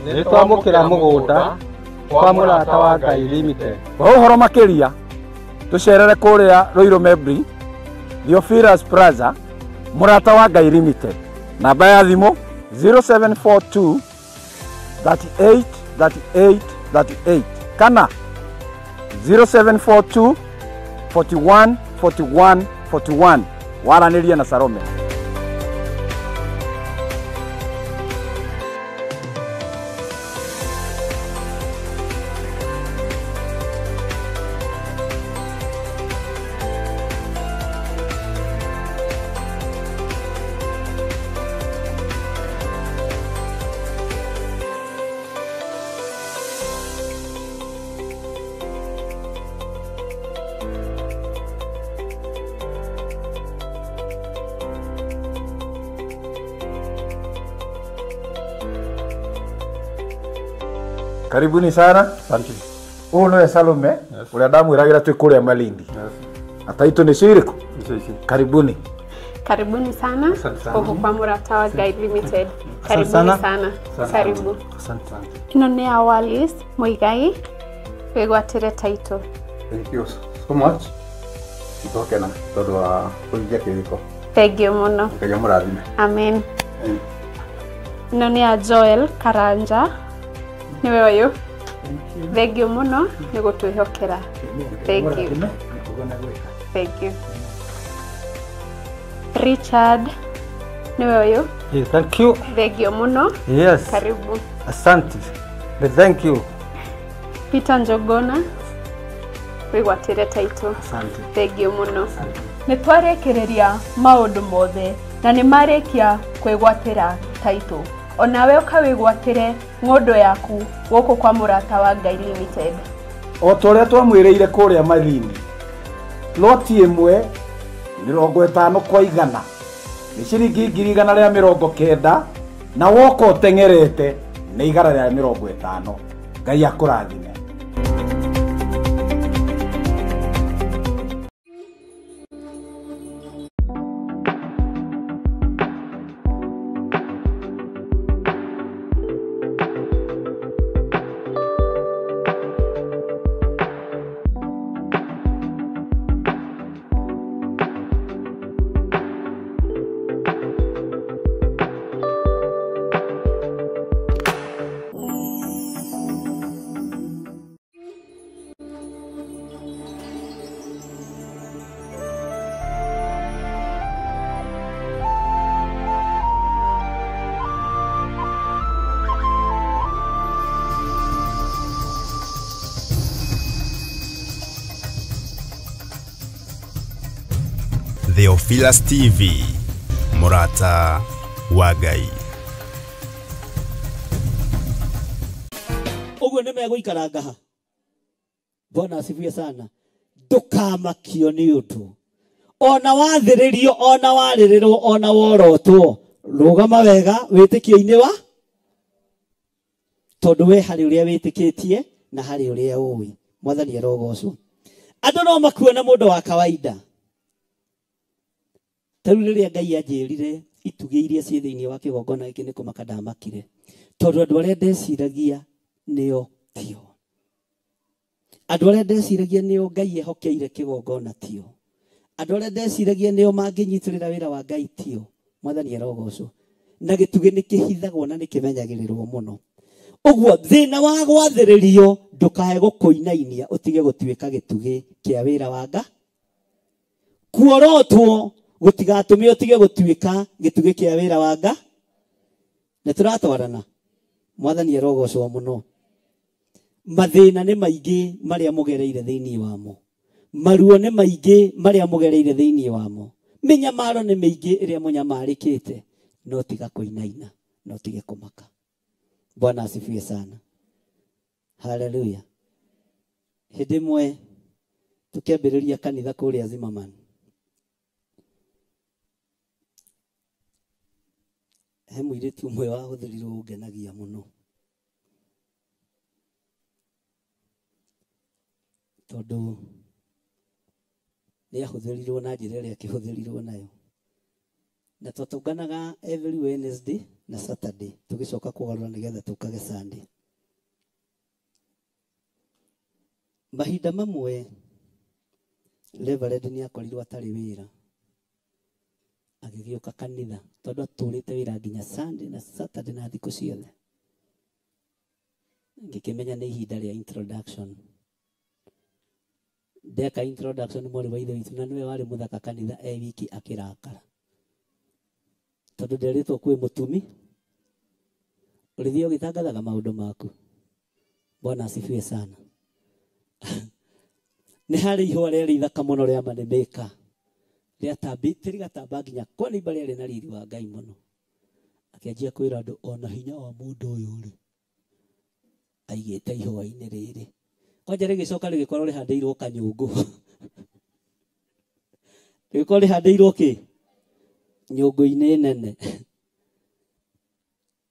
Nĩ twamũkĩra mũgũnda kwa Mũrata wa Ngai Limited. Kwa ũhoro makĩria tũcerere kũrĩa Ruiru Membri, Theophilus Plaza, Mũrata wa Ngai Limited. Namba ya thimũ 0742 38 38 38 kana 0742 41 41 41. Waranĩria na Salome. Karibuni sana. Asante. Ũyũ nĩwe Salome. Yes. Ũrĩa ndamwĩragĩra twĩ kũrĩa Malindi. Yes. Na taitũ nĩ cirĩkũ? Icio ici. Karibuni. Karibuni sana. Asante sana. Gũkũ kwa Mũrata wa Ngai Limited. Karibuni sana. sana. Asante. Karibu. Asante sana. Ĩno nĩ ya Wallis Muigai, wĩgwatĩre title. Thank you so much. Nĩtwakena tondũ wa kũhingia kĩrĩko. Thank you mũno. Ngai amũrathime. Amen. Ĩno nĩ ya Joel Karanja, nĩwe ũyũ. Thank you mũno nĩ gũtwĩhokera. Thank you. Thank you. Richard, nĩwe ũyũ. Yeah, thank you. Thank you mũno. Yes. Karibu. Asante. But thank you. Peter Njogona, wĩgwatĩre title. Asante. Thank you mũno. Nĩ twarĩkĩrĩria maũndũ mothe na nĩ marĩkia kwĩgwatĩra title. Onawe ũkawĩgwatĩre ng'ũndũ yaku gũkũ kwa Mũrata wa Ngai Limited. O ta ũrĩa twamwĩrĩire kũrĩa Malindi, loti ĩmwe 50 kwa 100 nĩ ciringi 190,000 na woka ũteng'erete nĩ 150. Ngai akũrathime. Theophilus TV, Mũrata wa Ngai. Ũguo nĩ megũikara ha. Bwana asifiwe sana. Ndũkamakio nĩ ũndũ. Ona wathĩrĩrio, ona warĩrĩrwo, ona worotwo, rũgama wega wĩtĩkio-inĩ wa tondũ we harĩ ũrĩa wĩtĩkĩtie na harĩ ũrĩa ũĩ. Mwathani arogocwo. Andũ no makuone mũndũ wa kawaida. Ta rĩu rĩrĩa Ngai anjĩrire itugĩ iria ciĩ thĩinĩ wa kĩgongona gĩkĩ nĩ kũmaka ndamakire, tondũ andũ arĩa ndeciragia nĩo tio. Andũ arĩa ndeciragia nĩo Ngai ehokeire kĩgongona tio. Andũ arĩa ndeciragia nĩo mangĩnyitĩrĩra wĩra wa Ngai tio. Mwathani arogocwo. Na gĩtugĩ nĩ kĩhithagwo na nĩ kĩmenyagĩrĩrwo mũno. Ũguo thĩna wa gwathĩrĩrio ndũkae gũkũinainia ũtige gũtuĩka gĩtugĩ kĩa wĩra wa Ngai. Kuorotwo gũtigatũme ũtige gũtuĩka gĩtugĩ kĩa wĩra wa Ngai. Nĩ tũratwarana. Mwathani arogocwo mũno. Mathĩna nĩ maingĩ marĩa mũgereire thĩinĩ wamo. Maruo nĩ maingĩ marĩa mũgereire thĩinĩ wamo. Mĩnyamaro nĩ mĩingĩ ĩrĩa mũnyamarĩkĩte. No tiga kũinaina, no tige kũmaka. Bwana asifiwe sana. Haleluya. Hĩndĩ ĩmwe tũkĩambĩrĩria kanitha kũrĩa Zimmerman, he mũirĩtu ũmwe wahũthĩrirwo ũngenagia mũno, tondũ nĩ ahũthĩrirwo na njĩra ĩrĩa akĩhũthĩrirwo nayo. Na twatũnganaga every Wednesday na Saturday tũgĩcoka kũgarũra nĩgetha tũkage Sunday. Mahinda mamwe Reverend nĩ akorirwo atarĩ wĩra, agĩgĩũka kanitha tondũ atũrĩte wĩra nginya Sunday na Saturday na thikũ ciothe. Ngĩkĩmenya nĩ ihinda rĩa introduction. Ndeka introduction mwarĩ wa ithe witũ na nĩwe warĩ mũthaka kanitha e wiki akĩrakara tondũ nderĩtwo kwĩ mũtumi ũrĩthiĩ ũgĩtangathaga maũndũ maku. Bwana asifiwe sana. Nĩ harĩ ihũa rĩarĩ ithaka mũno rĩa manĩmĩka rĩatambĩte rĩgatamba nginya kwa nĩimba rĩarĩ na riri wa Ngai mũno. Akĩanjia kwĩra andũ ona hinya wa mũndũ ũyũ rĩ aigĩte ihũa-inĩ rĩrĩ. Kwanja rĩgĩcoka rĩgĩkorwo rĩhandĩirwo kanyũngũ. Rĩgĩkorwo rĩhandĩirwo kĩ? Nyũngũ-inĩ nene.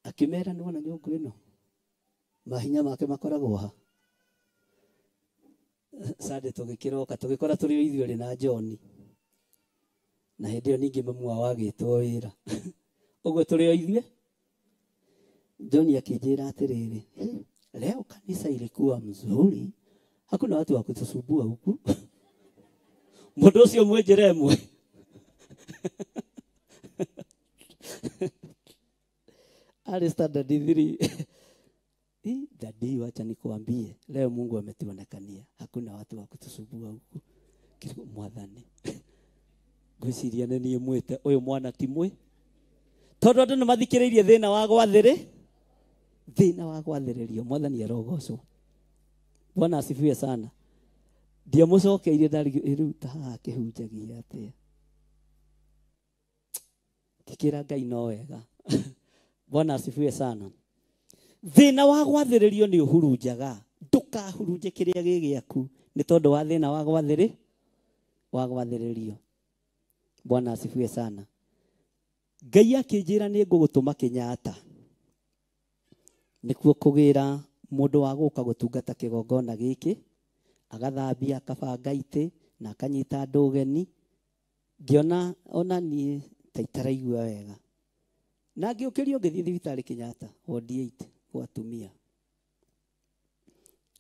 Akĩmera nĩwona nyũngũ ĩno mahinya make makoragwo ha. Sunday tũgĩkĩroka tũgĩkora tũrĩ o ithuerĩ na John, na hĩndĩ ĩyo ningĩ mamu wao agĩtwo wĩra. Ũguo tũrĩ o ithuĩ. John akĩnjĩra atĩrĩrĩ, leo kanisa ilikuwa mzuri, hakuna watu wa kutusumbua huku. Mũndũ ũcio mwenjere ĩmwe. Arĩ standard 3. Dadi, wacha nikuambie, leo Mungu ametuonekania, hakuna watu wa kutusumbua huku. Kiriko mwathani ngwĩciria nĩ niĩ mwĩte ũyũ mwana ti mwĩ, tondũ andũ nĩ mathikĩrĩirie thĩna wa gwathĩrĩ, thĩna wa gwathĩrĩrio. Mwathani arogocwo. Bwana asifiwe sana. Ndiamũcokeirie rĩu ta haha akĩhunjagia atĩa. Ngĩkĩra Ngai no wega. Bwana asifiwe sana. Thĩna wa gwathĩrĩrio nĩ ũhurunjaga. Ndũkahurunje kĩrĩa gĩ gĩaku nĩ tondũ wa thĩna wa gwathĩrĩ wa gwathĩrĩrio. Bwana asifiwe sana. Ngai akĩnjĩra nĩ ngũgũtũma Kenyatta nĩkuo kũgĩra mũndũ wa gũka gũtungata kĩgongona gĩkĩ, agathambia akabanga itĩ na akanyita andũ ũgeni. Ngĩona ona niĩ ta itaraigua wega, na ngĩũkĩrio ngĩthiĩ thibitarĩ Kenyatta ward 8 kwa atumia.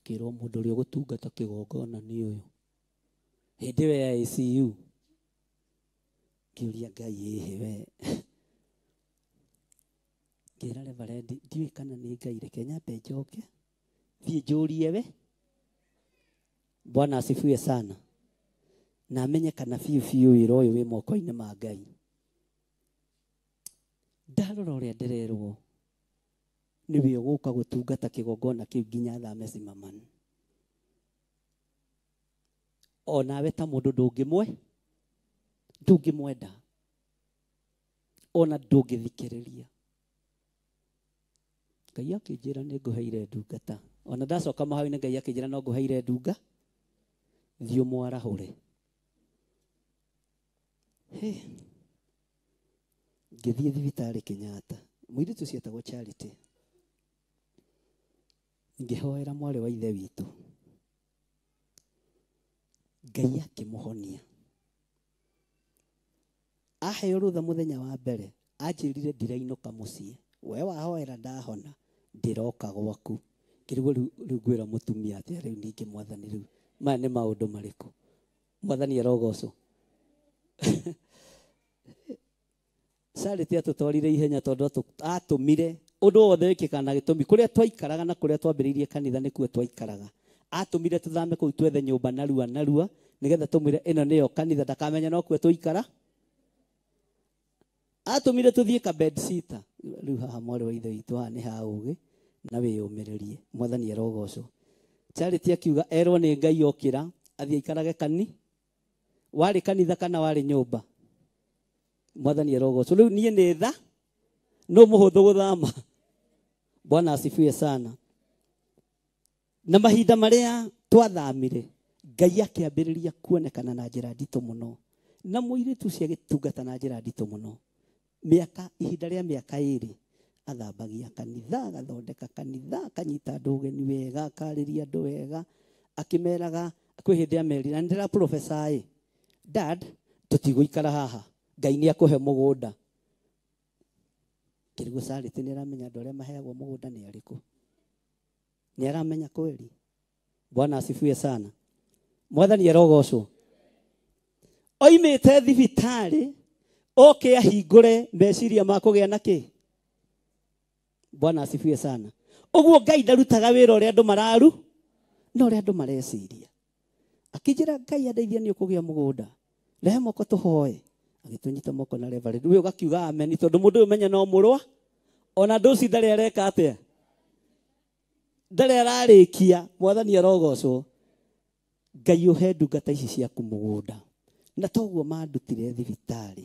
Ngĩrwo mũndũ ũrĩa ũgũtungata kĩgongona nĩ ũyũ. Hĩndĩ ĩyo ya ICU ngĩũria Ngai ĩhĩ we. Ngĩra Reverend ndiũĩ kana nĩ Ngai, reke nyambe njoke thiĩ njũrie we. Bwana asifiwe sana. Na amenye kana biũ biũ wĩra ũyũ wĩ moko-inĩ ma Ngai. Ndarora ũrĩa ndĩrerwo nĩwe ũgũka gũtungata kĩgongona kĩu nginya thame Zimmerman. Onawe ta mũndũ ndũngĩmwenda ona ndũngĩthikĩrĩria. Ngai akĩnjĩra nĩ ngũheire ndungata. Ona ndacoka mahoya-inĩ Ngai akĩnjĩra no ngũheire ndunga, thiĩ ũmwarahũre. Ngĩthiĩ thibitarĩ Kenyatta, mũirĩtu ũcio etagwo Charity. Ngĩhoera mwarĩ wa ithe witũ, Ngai akĩmũhonia. Aheo rũtha mũthenya wa mbere anjĩrire ndirainũka mũciĩ, we wahoera ndahona ndĩroka gwaku. Ngĩrigwo rĩu ngwĩra mũtumia atĩa rĩu ningĩ mwathani rĩu maya nĩ maũndũ marĩkũ? Mwathani arogocwo. Charity atũtwarire ihenya tondũ atũmire ũndũ wothe wĩkĩkaga na gĩtũmi. Kũrĩa twaikaraga na kũrĩa twambĩrĩirie kanitha nĩkuo twaikaraga. Atũmire tũthame kũu twethe nyũmba narua narua nĩgetha tũmwĩre ĩno nĩyo kanitha ndakamenya no kuo tũikara. Atũmire tũthiĩ ka bed sitter. Rĩu haha mwarĩ wa ithe witũ haha nĩ ha ũgĩ na wĩyũmĩrĩrie. Mwathani arogocwo. Charity akiuga erwo nĩ Ngai okĩra athiĩ aikarage kani warĩ kanitha kana warĩ nyũmba. Mwathani arogocwo. Rĩu niĩ nĩ tha no mũhũthũ gũthama. Bwana asifiwe sana. Na mahinda marĩa twathamire Ngai akĩambĩrĩria kuonekana na njĩra nditũ mũno, na mũirĩtu ũcio agĩtungata na njĩra nditũ mũno. Mĩaka ihinda rĩa mĩaka 2 athambagia kanitha, agathondeka kanitha, akanyita andũ ũgeni wega, akarĩria andũ wega, akĩmeraga kwĩ hĩndĩ amerire na nĩndĩra prophesy dad tũtigũikara haha, Ngai nĩ akũhe mũgũnda. Kĩrigũ Charity nĩ aramenya andũ arĩa maheagwo mũgũnda nĩ arĩkũ. Nĩ aramenya kweli. Bwana asifiwe sana. Mwathani arogocwo. Oimĩte thibitarĩ oke ahingũre meciria ma kũgĩa na kĩ. Bwana asifiwe sana. Ũguo Ngai ndarutaga wĩra ũrĩa andũ mararu no ũrĩa andũ mareciria. Akĩnjĩra Ngai andeithia nĩ ũkũgĩa mũgũnda. Rehe moko tũhoe. Agĩtũnyita moko na reverend. Ũyũ ũgakiuga amen tondũ mũndũ ũyũ menya no mũrwa. Ona ndũci ndarĩ areka atĩa. Ndarĩ ararĩkia. Mwathani arogocwo. Ngai ũhe ndungata ici ciaku mũgũnda. Na toguo mandutire thibitarĩ.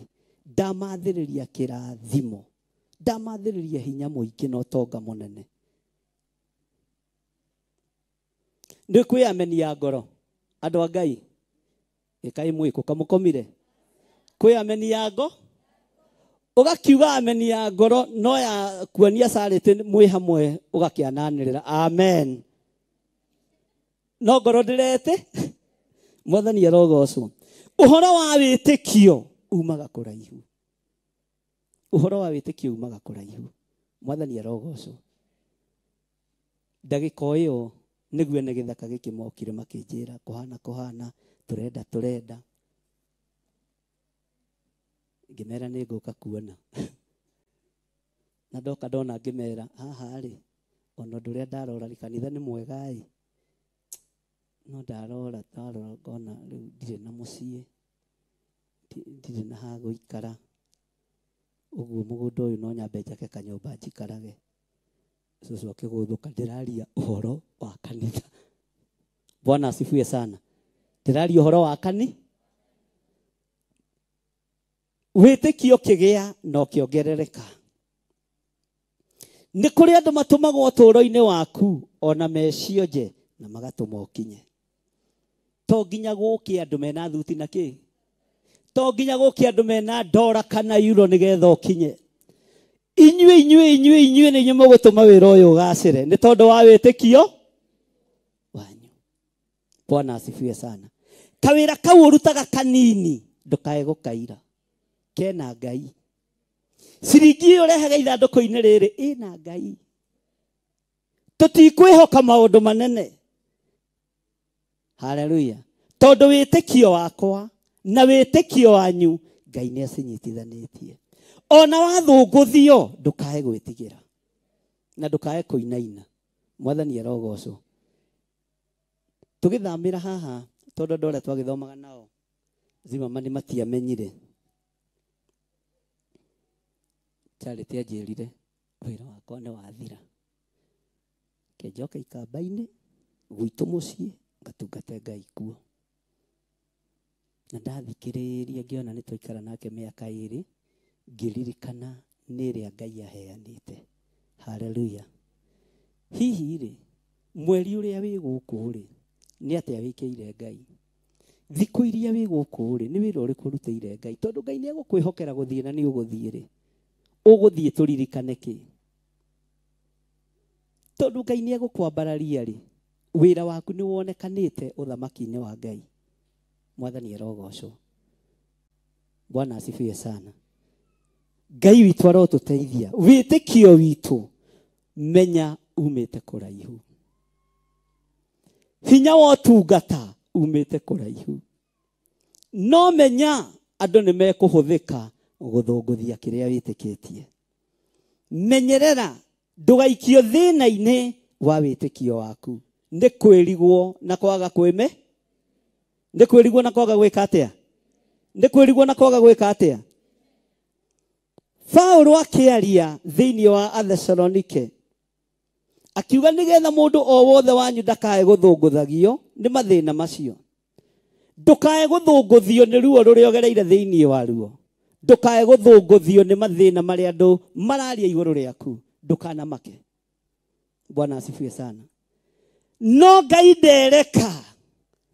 Ndamathĩrĩria kĩrathimo. Ndamathĩrĩria hinya mũingĩ na ũtonga mũnene. Nĩ kwĩ ameni ya ngoro. Andũ a Ngai. Ĩkai mwĩkũ kamũkomire. Kwĩ ameni ya ngo. Ũgakiuga ameni ya ngoro no ya kuonia Charity mwĩ hamwe ũgakĩananĩrĩra amen. No ngoro ndĩrete. Mwathani arogocwo. Ũhoro wa wĩtĩkio umaga kũraihu. Ũhoro wa wĩtĩkio umaga kũraihu. Mwathani arogocwo. Ndagĩka ĩyo nĩguo ene gĩthaka gĩkĩ mokire makĩnjĩra kũhana kũhana tũrenda tũrenda. Ngĩmera nĩ ngũka kuona. Na ndoka ndona ngĩmera haha rĩ ona ũndũ ũrĩa ndarora kanitha nĩ mwega ĩ. No ndarora ndarora ngona rĩu ndirĩ na mũciĩ. Ndirĩ na ha gũikara. Ũguo mũgũnda ũyũ no nyambe njake kanyũmba njikarage. Cũcũ akĩgũthũka ndĩraria ũhoro wa kanitha. Bwana asifiwe sana. Ndĩraria ũhoro wa kanitha. Wĩtĩkio kĩgĩa na ũkĩongerereka. Nĩ kũrĩ andũ matũmagwo ũtũũro-inĩ waku ona mecionje na magatũma ũkinye. To nginya gũke andũ mena thuti na kĩ? To nginya gũke andũ mena ndora kana euro nĩgetha ũkinye. Inyuĩ inyuĩ inyuĩ inyuĩ nĩ inyuĩ mũgũtũma wĩra ũyũ ũgacĩre nĩ tondũ wa wĩtĩkio wanyu. Bwana asifiwe sana. Kawĩra kau ũrutaga kanini ndũkae gũkaira. Kena Ngai. Ciringi ĩyo ũrehaga ithandũkũ-inĩ rĩrĩ ĩna Ngai. Tũtikwĩhoka maũndũ manene. Haleluya. Tondũ wĩtĩkio wakwa na wĩtĩkio wanyu Ngai nĩ acinyitithanĩtie. Ona wathũngũthio ndũkae gwĩtigĩra na ndũkae kũinaina. Mwathani arogocwo. Tũgĩthamĩra haha tondũ andũ arĩa twagĩthomaga nao Zimmerman matiamenyire. Charity anjĩrire wĩra wakwa nĩ wathira. Kĩnjoke ikamba-inĩ gwitũ mũciĩ ngatungate Ngai kuo. Na ndathikĩrĩria ngĩona nĩ twaikara nake mĩaka 2 ngĩririkana nĩ ĩrĩa Ngai aheanĩte. Haleluya. Hihi rĩ mweri ũrĩa wĩ gũkũ rĩ nĩ atĩa wĩkĩire Ngai? Thikũ iria wĩ gũkũ rĩ nĩ wĩra ũrĩkũ ũrutĩire Ngai? Tondũ Ngai nĩ egũkwĩhokera gũthiĩ na nĩ ũgũthiĩ rĩ. Ũgũthiĩ tũririkane kĩ? Tondũ Ngai nĩ egũkwambararia rĩ wĩra waku nĩ wonekanĩte ũthamaki-inĩ wa Ngai. Mwathani arogocwo. Bwana asifiwe sana. Ngai witũ arotũteithia. Wĩtĩkio witũ menya umĩte kũraihu. Hinya wa ũtungata umĩte kũraihu. No menya andũ nĩ mekũhũthĩka gũthũngũthia kĩrĩa wĩtĩkĩtie. Menyerera ndũgaikio thĩna-inĩ wa wĩtĩkio waku. Nĩ kwĩrigwo na kwaga kwĩme. Nĩ kwĩrigwo na kwaga gwĩka atĩa? Nĩ kwĩrigwo na kwaga gwĩka atĩa? Paũlũ akĩaria thĩinĩ wa Athesalonike akiuga nĩgetha mũndũ o wothe wanyu ndakae gũthũngũthagio nĩ mathĩna macio. Ndũkae gũthũngũthio nĩ ruo rũrĩa ũgereire thĩinĩ wa ruo. Ndũkae gũthũngũthio nĩ mathĩna marĩa andũ mararia igũrũ rĩaku. Ndũkanamake. Bwana asifiwe sana. No Ngai ndereka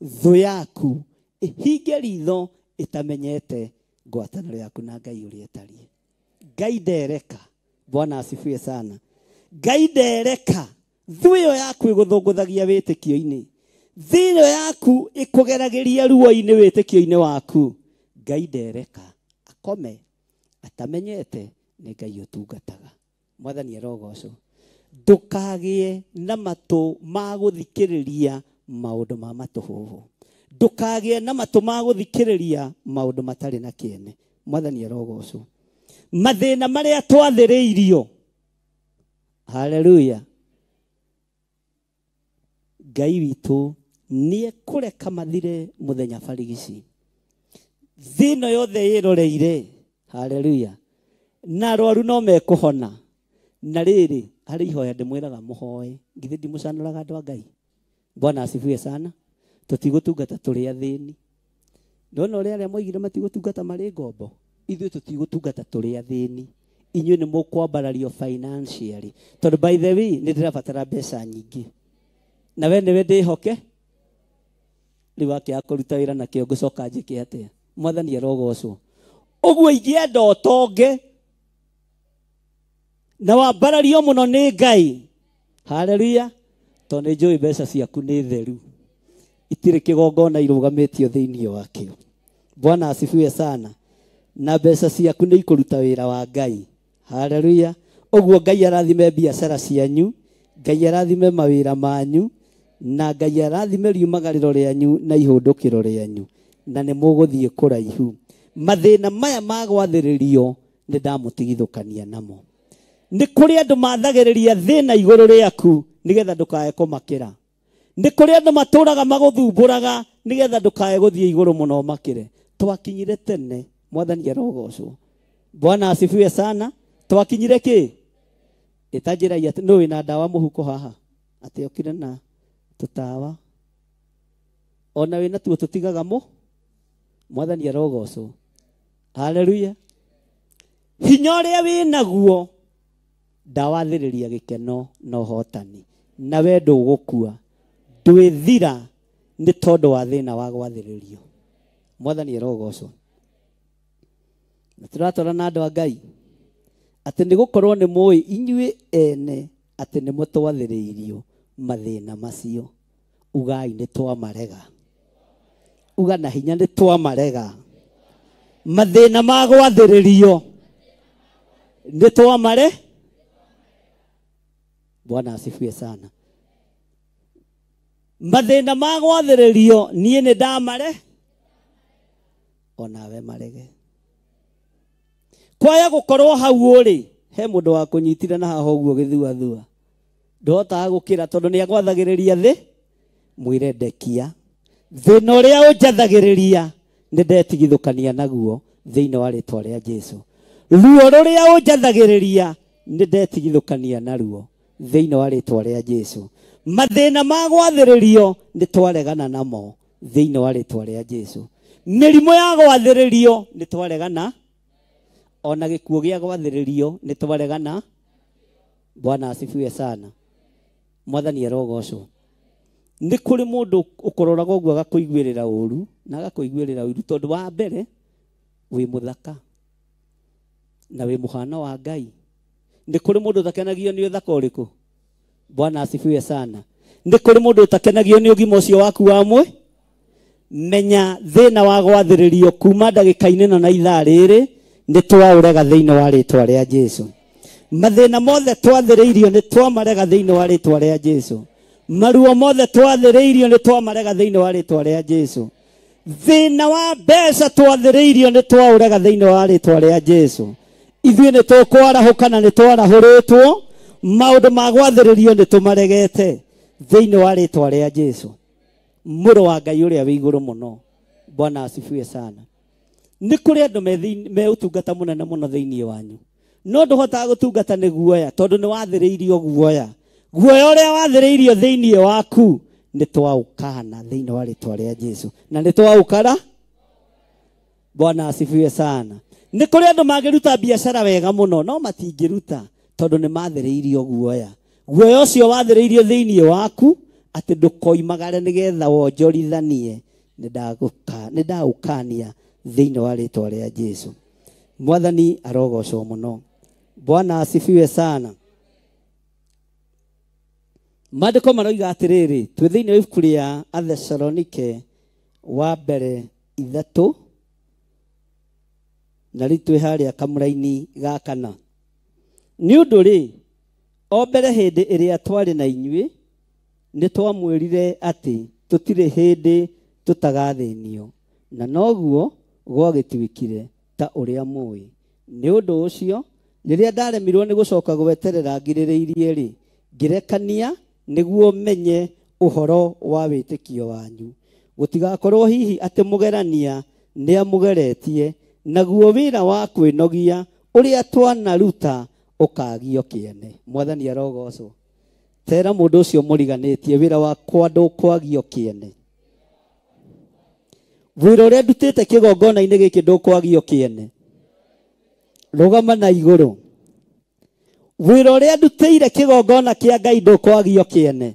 thũ yaku ĩhinge ritho ĩtamenyete ngwatanĩro yaku na Ngai ũrĩa ĩtariĩ. Ngai ndereka. Bwana asifiwe sana. Ngai ndereka thũ ĩyo yaku ĩgũthũngũthagia wĩtĩkio-inĩ. Thĩ ĩyo yaku ĩkũgeragĩria ruo-inĩ wĩtĩkio-inĩ waku. Ngai ndereka akome atamenyete nĩ Ngai ũtungataga. Mwathani arogocwo. Ndũkagĩe na matũ ma gũthikĩrĩria maũndũ ma matũhũhũ. Ndũkagĩe na matũ ma gũthikĩrĩria maũndũ matarĩ na kĩene. Mwathani arogocwo. Mathĩna marĩa twathĩrĩirio. Haleluya. Ngai witũ nĩekũreka mathire mũthenya barigici. Thĩ ĩno yothe ĩroreire. Haleluya. Na arwaru no mekũhona. Na rĩrĩ harĩ ihoya ndĩmwĩraga mũhoe. Githĩ ndimũcanũraga andũ a Ngai? Bwana asifiwe sana. Tũtigũtungata tũrĩ athĩni. Ndona ũrĩa arĩa moigire matigũtungata marĩ ngombo. Ithuĩ tũtigũtungata tũrĩ athĩni. Inyuĩ nĩ mũkwambarario financially. Tondũ by the way nĩ ndĩrabatara mbeca nyingĩ. Na we nĩwe ndĩhoke. Rĩu akĩaga kũruta wĩra nakĩo ngũcoka njĩke atĩa? Mwathani arogocwo. Ũguo ingĩenda ũtonge na wambarario mũno nĩ Ngai. Haleluya. Tondũ nĩ njũĩ mbeca ciaku nĩ theru. Itirĩ kĩgongona irũgamĩtio thĩinĩ wakĩo. Bwana asifiwe sana. Na mbeca ciaku nĩ ikũruta wĩra wa Ngai. Haleluya. Ũguo Ngai arathime biacara cianyu, Ngai arathime mawĩra manyu, na Ngai arathime riumagarĩro rĩanyu na ihũndũkĩro rĩanyu, na nĩ mũgũthiĩ kũraihu. Mathĩna maya ma gwathĩrĩrio nĩ ndamũtigithũkania namo. Nĩ kũrĩ andũ mathagĩrĩria thĩna igũrũ rĩaku nĩgetha ndũkae kũmakĩra. Nĩ kũrĩ andũ matũraga magũthumbũraga nĩgetha ndũkae gũthiĩ igũrũ mũno makĩre. Twakinyire tene, Mwathani arogocwo. Bwana asifiwe sana. Twakinyire kĩ? Ĩtanjĩrai atĩ nũ wĩna ndawa mũhuko haha? Atĩ okire na tũtawa. Ona wĩna tuo tũtigaga mũ? Mwathani arogocwo. Haleluya. Hinya ũrĩa wĩnaguo ndawathĩrĩria gĩkeno na ũhotani. Na we ndũgũkua. Ndwĩthira nĩ tondũ wa thĩna wa gwathĩrĩrio. Mwathani arogocwo. Na tũratwara na andũ a Ngai atĩ nĩ gũkorwo nĩ mũĩ inyuĩ ene atĩ nĩ mũtwathĩrĩirio mathĩna macio. Ugai nĩ twamarega. Uga na hinya nĩ twamarega. Mathĩna ma gwathĩrĩrio nĩ twamare. Bwana asifiwe sana. Mathĩna ma gwathĩrĩrio niĩ nĩ ndamare onawe marege. Kwaya gũkorwo hau ũrĩ he mũndũ wa kũnyitire na haha ũguo gĩthuathua. Ndũhotaga gũkĩra tondũ nĩ agwathagĩrĩria thĩ. Mwĩre ndekia. Thĩna ũrĩa ũnjathagĩrĩria nĩ ndetigithũkania naguo thĩinĩ wa rĩtwa rĩa Jesũ. Ruo rũrĩa ũnjathagĩrĩria nĩ ndetigithũkania naruo thĩinĩ wa rĩtwa rĩa Jesũ. Mathĩna ma gwathĩrĩrio nĩ twaregana namo thĩinĩ wa rĩtwa rĩa Jesũ. Mĩrimũ ya gwathĩrĩrio nĩ twaregana, ona gĩkuũ gĩa gwathĩrĩrio nĩ twaregana. Bwana asifiwe sana. Mwathani arogocwo. Nĩ kũrĩ mũndũ ũkũroraga ũguo agakũiguĩrĩra ũru na agakũiguĩrĩra ũiru tondũ wa mbere wĩ mũthaka na wĩ mũhano wa Ngai. Nĩ kũrĩ mũndũ ũtakenagio nĩ ũthaka ũrĩkũ? Bwana asifiwe sana. Nĩ kũrĩ mũndũ ũtakenagio nĩ ũgima ũcio waku wa mwĩ? Menya thĩna wa gwathĩrĩrio kuma ndagĩka-inĩ ĩno na ithaa rĩrĩ nĩ twaũrega thĩinĩ wa rĩtwa rĩa Jesũ. Mathĩna mothe twathĩrĩirio nĩ twamarega thĩinĩ wa rĩtwa rĩa Jesũ. Maruo mothe twathĩrĩirio nĩ twamarega thĩinĩ wa rĩtwa rĩa Jesũ. Thĩna wa mbeca twathĩrĩirio nĩ twaũrega thĩinĩ wa rĩtwa rĩa Jesũ. Ithuĩ nĩ tũkwarahũka na nĩ twarahũrĩtwo. Maũndũ ma gwathĩrĩrio nĩ tũmaregete thĩinĩ wa rĩtwa rĩa Jesũ. Mũrũ wa Ngai ũrĩa wĩ igũrũ mũno. Bwana asifiwe sana. Nĩ kũrĩ andũ me ũtungata mũnene mũno thĩinĩ wanyu. No ndũhotaga gũtungata nĩ guoya tondũ nĩ wathĩrĩirio guoya. Guoya ũrĩa wathĩrĩirio thĩinĩ waku nĩ twaũkana thĩinĩ wa rĩtwa rĩa Jesũ. Na nĩ twaũkara. Bwana asifiwe sana. Nĩ kũrĩ andũ mangĩruta biacara wega mũno no matingĩruta tondũ nĩ mathĩrĩirio guoya. Guoya ũcio wathĩrĩirio thĩinĩ waku atĩ ndũkoimagare nĩgetha wonjorithanie nĩ ndaũkania thĩinĩ wa rĩtwa rĩa Jesũ. Mwathani arogocwo mũno. Bwana asifiwe sana. Maandĩko maroiga atĩrĩrĩ, twĩ thĩinĩ wa ibuku rĩa Athesalonike wa mbere 3 na rĩu twĩ harĩa kamũraini ga 4. Nĩ ũndũ rĩ, o mbere hĩndĩ ĩrĩa twarĩ na inyuĩ nĩ twamwĩrire atĩ tũtirĩ hĩndĩ tũtagathĩnio, na noguo gwagĩtuĩkire ta ũrĩa mũĩ. Nĩ ũndũ ũcio rĩrĩa ndaremirwo nĩ gũcoka gweterera ngirĩrĩirie rĩ, ngĩrekania nĩguo menye ũhoro wa wĩtĩkio wanyu. Gũtigakorwo hihi atĩ mũgerania nĩamũgeretie, naguo wĩra wa kwĩnogia ũrĩa twanaruta ũkagio kĩene. Mwathani arogocwo. Tera mũndũ ũcio mũriganĩtie wĩra wakwa ndũkwagio kĩene. Wĩra ũrĩa ndutĩte kĩgongona-inĩ gĩkĩ ndũkwagio kĩene. Rũgama na igũrũ. Wĩra ũrĩa ndutĩire kĩgongona kĩa Ngai ndũkwagio kĩene.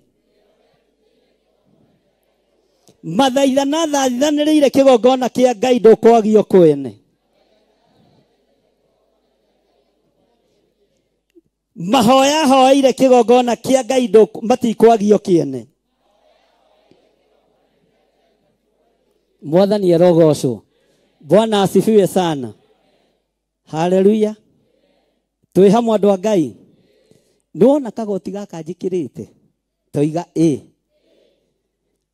Mathaithana thaithanĩrĩire kĩgongona kĩa Ngai ndũkwagio kwene. Mahoya hoeire kĩgongona kĩa Ngai matikwagio kĩene. Mwathani arogocwo. Bwana asifiwe sana. Haleluya. Twĩ hamwe andũ a Ngai. Nĩwona kagoti gaka njĩkĩrĩte toiga ĩ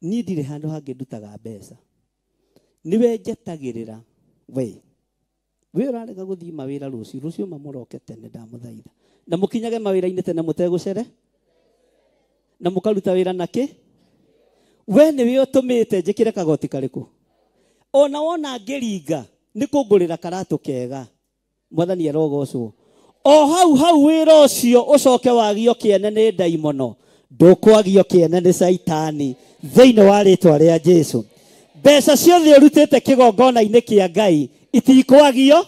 niĩ ndirĩ handũ hangĩ ndutaga mbeca. Nĩwe njetagĩrĩra we. We ũrarega gũthiĩ mawĩra rũciũ, rũciũ mamũroke tene ndamũthaitha. Na mũkinyage mawĩra-inĩ tene mũtegũcere. Na mũkaruta wĩra nakĩ? We nĩwe ũtũmĩte njĩkĩre kagoti karĩkũ? Ona wona ngĩringa nĩ kũngũrĩra karatũ kega. Mwathani arogocwo. O hau hau wĩra ũcio ũcoke wagio kĩene nĩ ndaimono, ndũkwagio kĩene nĩ Caitani thĩinĩ wa rĩtwa rĩa Jesũ. Mbeca ciothe ũrutĩte kĩgongona-inĩ kĩa Ngai itikwagio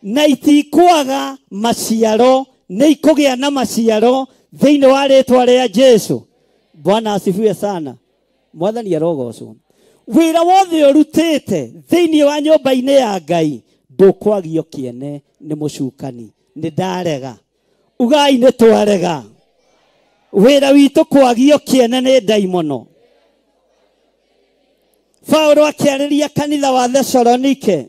na itikwaga maciaro, nĩ ikũgĩa na maciaro thĩinĩ wa rĩtwa rĩa Jesũ. Bwana asifiwe sana. Mwathani arogocwo. Wĩra wothe ũrutĩte thĩinĩ wa nyũmba-inĩ ya Ngai ndũkwagio kĩene nĩ mũcukani. Nĩ ndarega. Ugai nĩ twarega. Wĩra witũ kwagio kĩene nĩ ndaimono. Paulo akĩarĩria kanitha wa Thesalonike.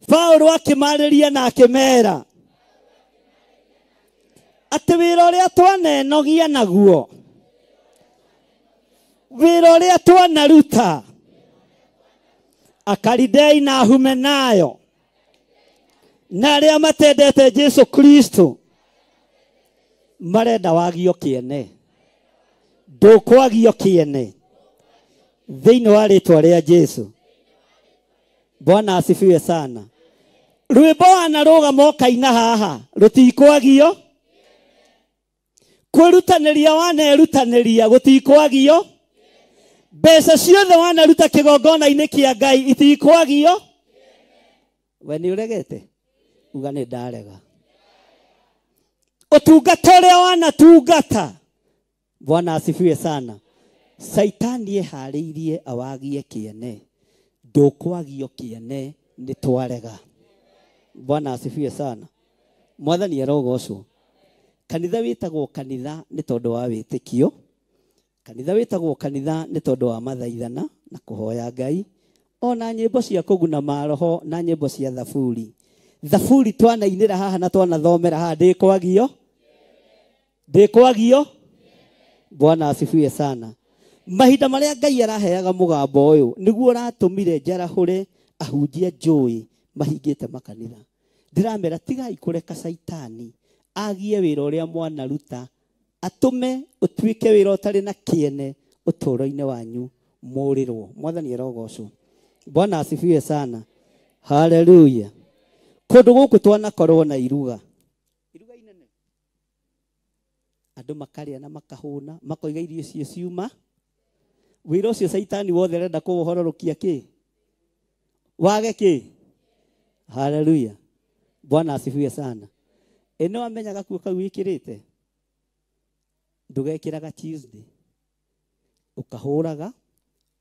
Paulo akĩmarĩria na akĩmera atĩ wĩra ũrĩa twanenogia naguo, wĩra ũrĩa twanaruta Akaridei na Humenayo na arĩa matendete Jesu Kristo marenda wagio kĩene, ndũkwagio kĩene thĩinĩ wa rĩtwa rĩa Jesu. Bwana asifiwe sana. Rwĩmbo wanarũgama ũkaina haha rũtikwagio. Kwĩrutanĩria wanerutanĩria gũtikwagio. Mbeca ciothe wanaruta kĩgongona-inĩ kĩa Ngai itikwagio. We nĩ ũregete? Uga nĩ ndarega. Ũtungata ũrĩa wanatungata. Bwana asifiwe sana. Saitani eharĩirie awagie kĩene, ndũkwagio kĩene nĩ twarega. Bwana asifiwe sana. Mwathani arogocwo. Kanitha wĩtagwo kanitha nĩ tondũ wa wĩtĩkio. Kanitha wĩtagwo kanitha nĩ tondũ wa mathaithana na kũhoya Ngai, ona nyĩmbo cia kũguna maroho na nyĩmbo cia thaburi. Thaburi twanainĩra haha na twanathomera haha ndĩkwagio, ndĩkwagio. Bwana asifiwe sana. Mahinda marĩa Ngai araheaga mũgambo ũyũ nĩguo ũratũmire njarahũre ahunjia njũĩ mahingĩte makanitha. Ndĩramera tigai kũreka Caitani agie wĩra ũrĩa mwanaruta, atũme ũtuĩke wĩra ũtarĩ na kĩene ũtũũro-inĩ wanyu mũrĩrwo. Mwathani arogocwo. Bwana asifiwe sana. Haleluya. Kũndũ gũkũ twanakorwo na iruga, iruga inene, andũ makarĩa na makahũna, makoiga irio icio ciuma. Wĩra ũcio Caitani wothe arenda kũũhororokia kĩ wage kĩ. Haleluya. Bwana asifiwe sana. Ĩno amenyaga kuo kau wĩkĩrĩte, ndũgekĩraga Tuesday, ũkahũraga,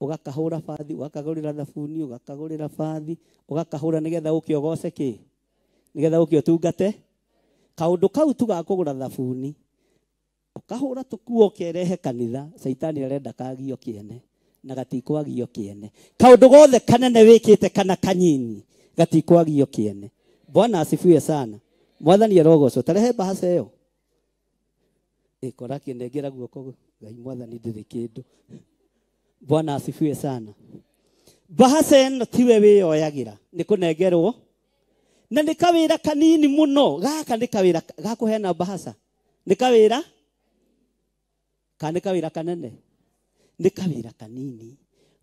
ũgakahũra bathi, ũgakagũrĩra thabuni, ũgakagũrĩra bathi, ũgakahũra nĩgetha ũke ũgoce kĩ, nĩgetha ũke ũtungate. Kaũndũ kau tugakũgũra thabuni, ũkahũra tũkuo ũkerehe kanitha. Caitani arenda kagio kĩene na gatikwagio kĩene. Kaũndũ gothe kanene wĩkĩte kana kanyini gatikwagio kĩene. Bwana asifiwe sana. Mwathani arogocwo. Tarehe bahaca ĩyo. Ĩkora kĩnengera guoko Ngai mwathani ndĩrĩ kĩndũ. Bwana asifiwe sana. Bahaca ĩno tiwe wĩyoyagĩra, nĩ kũnengerwo. Na nĩ kawĩra kanini mũno. Gaka nĩ kawĩra ga kũheana bahaca. Nĩ kawĩra kana nĩ kawĩra kanene? Nĩ kawĩra kanini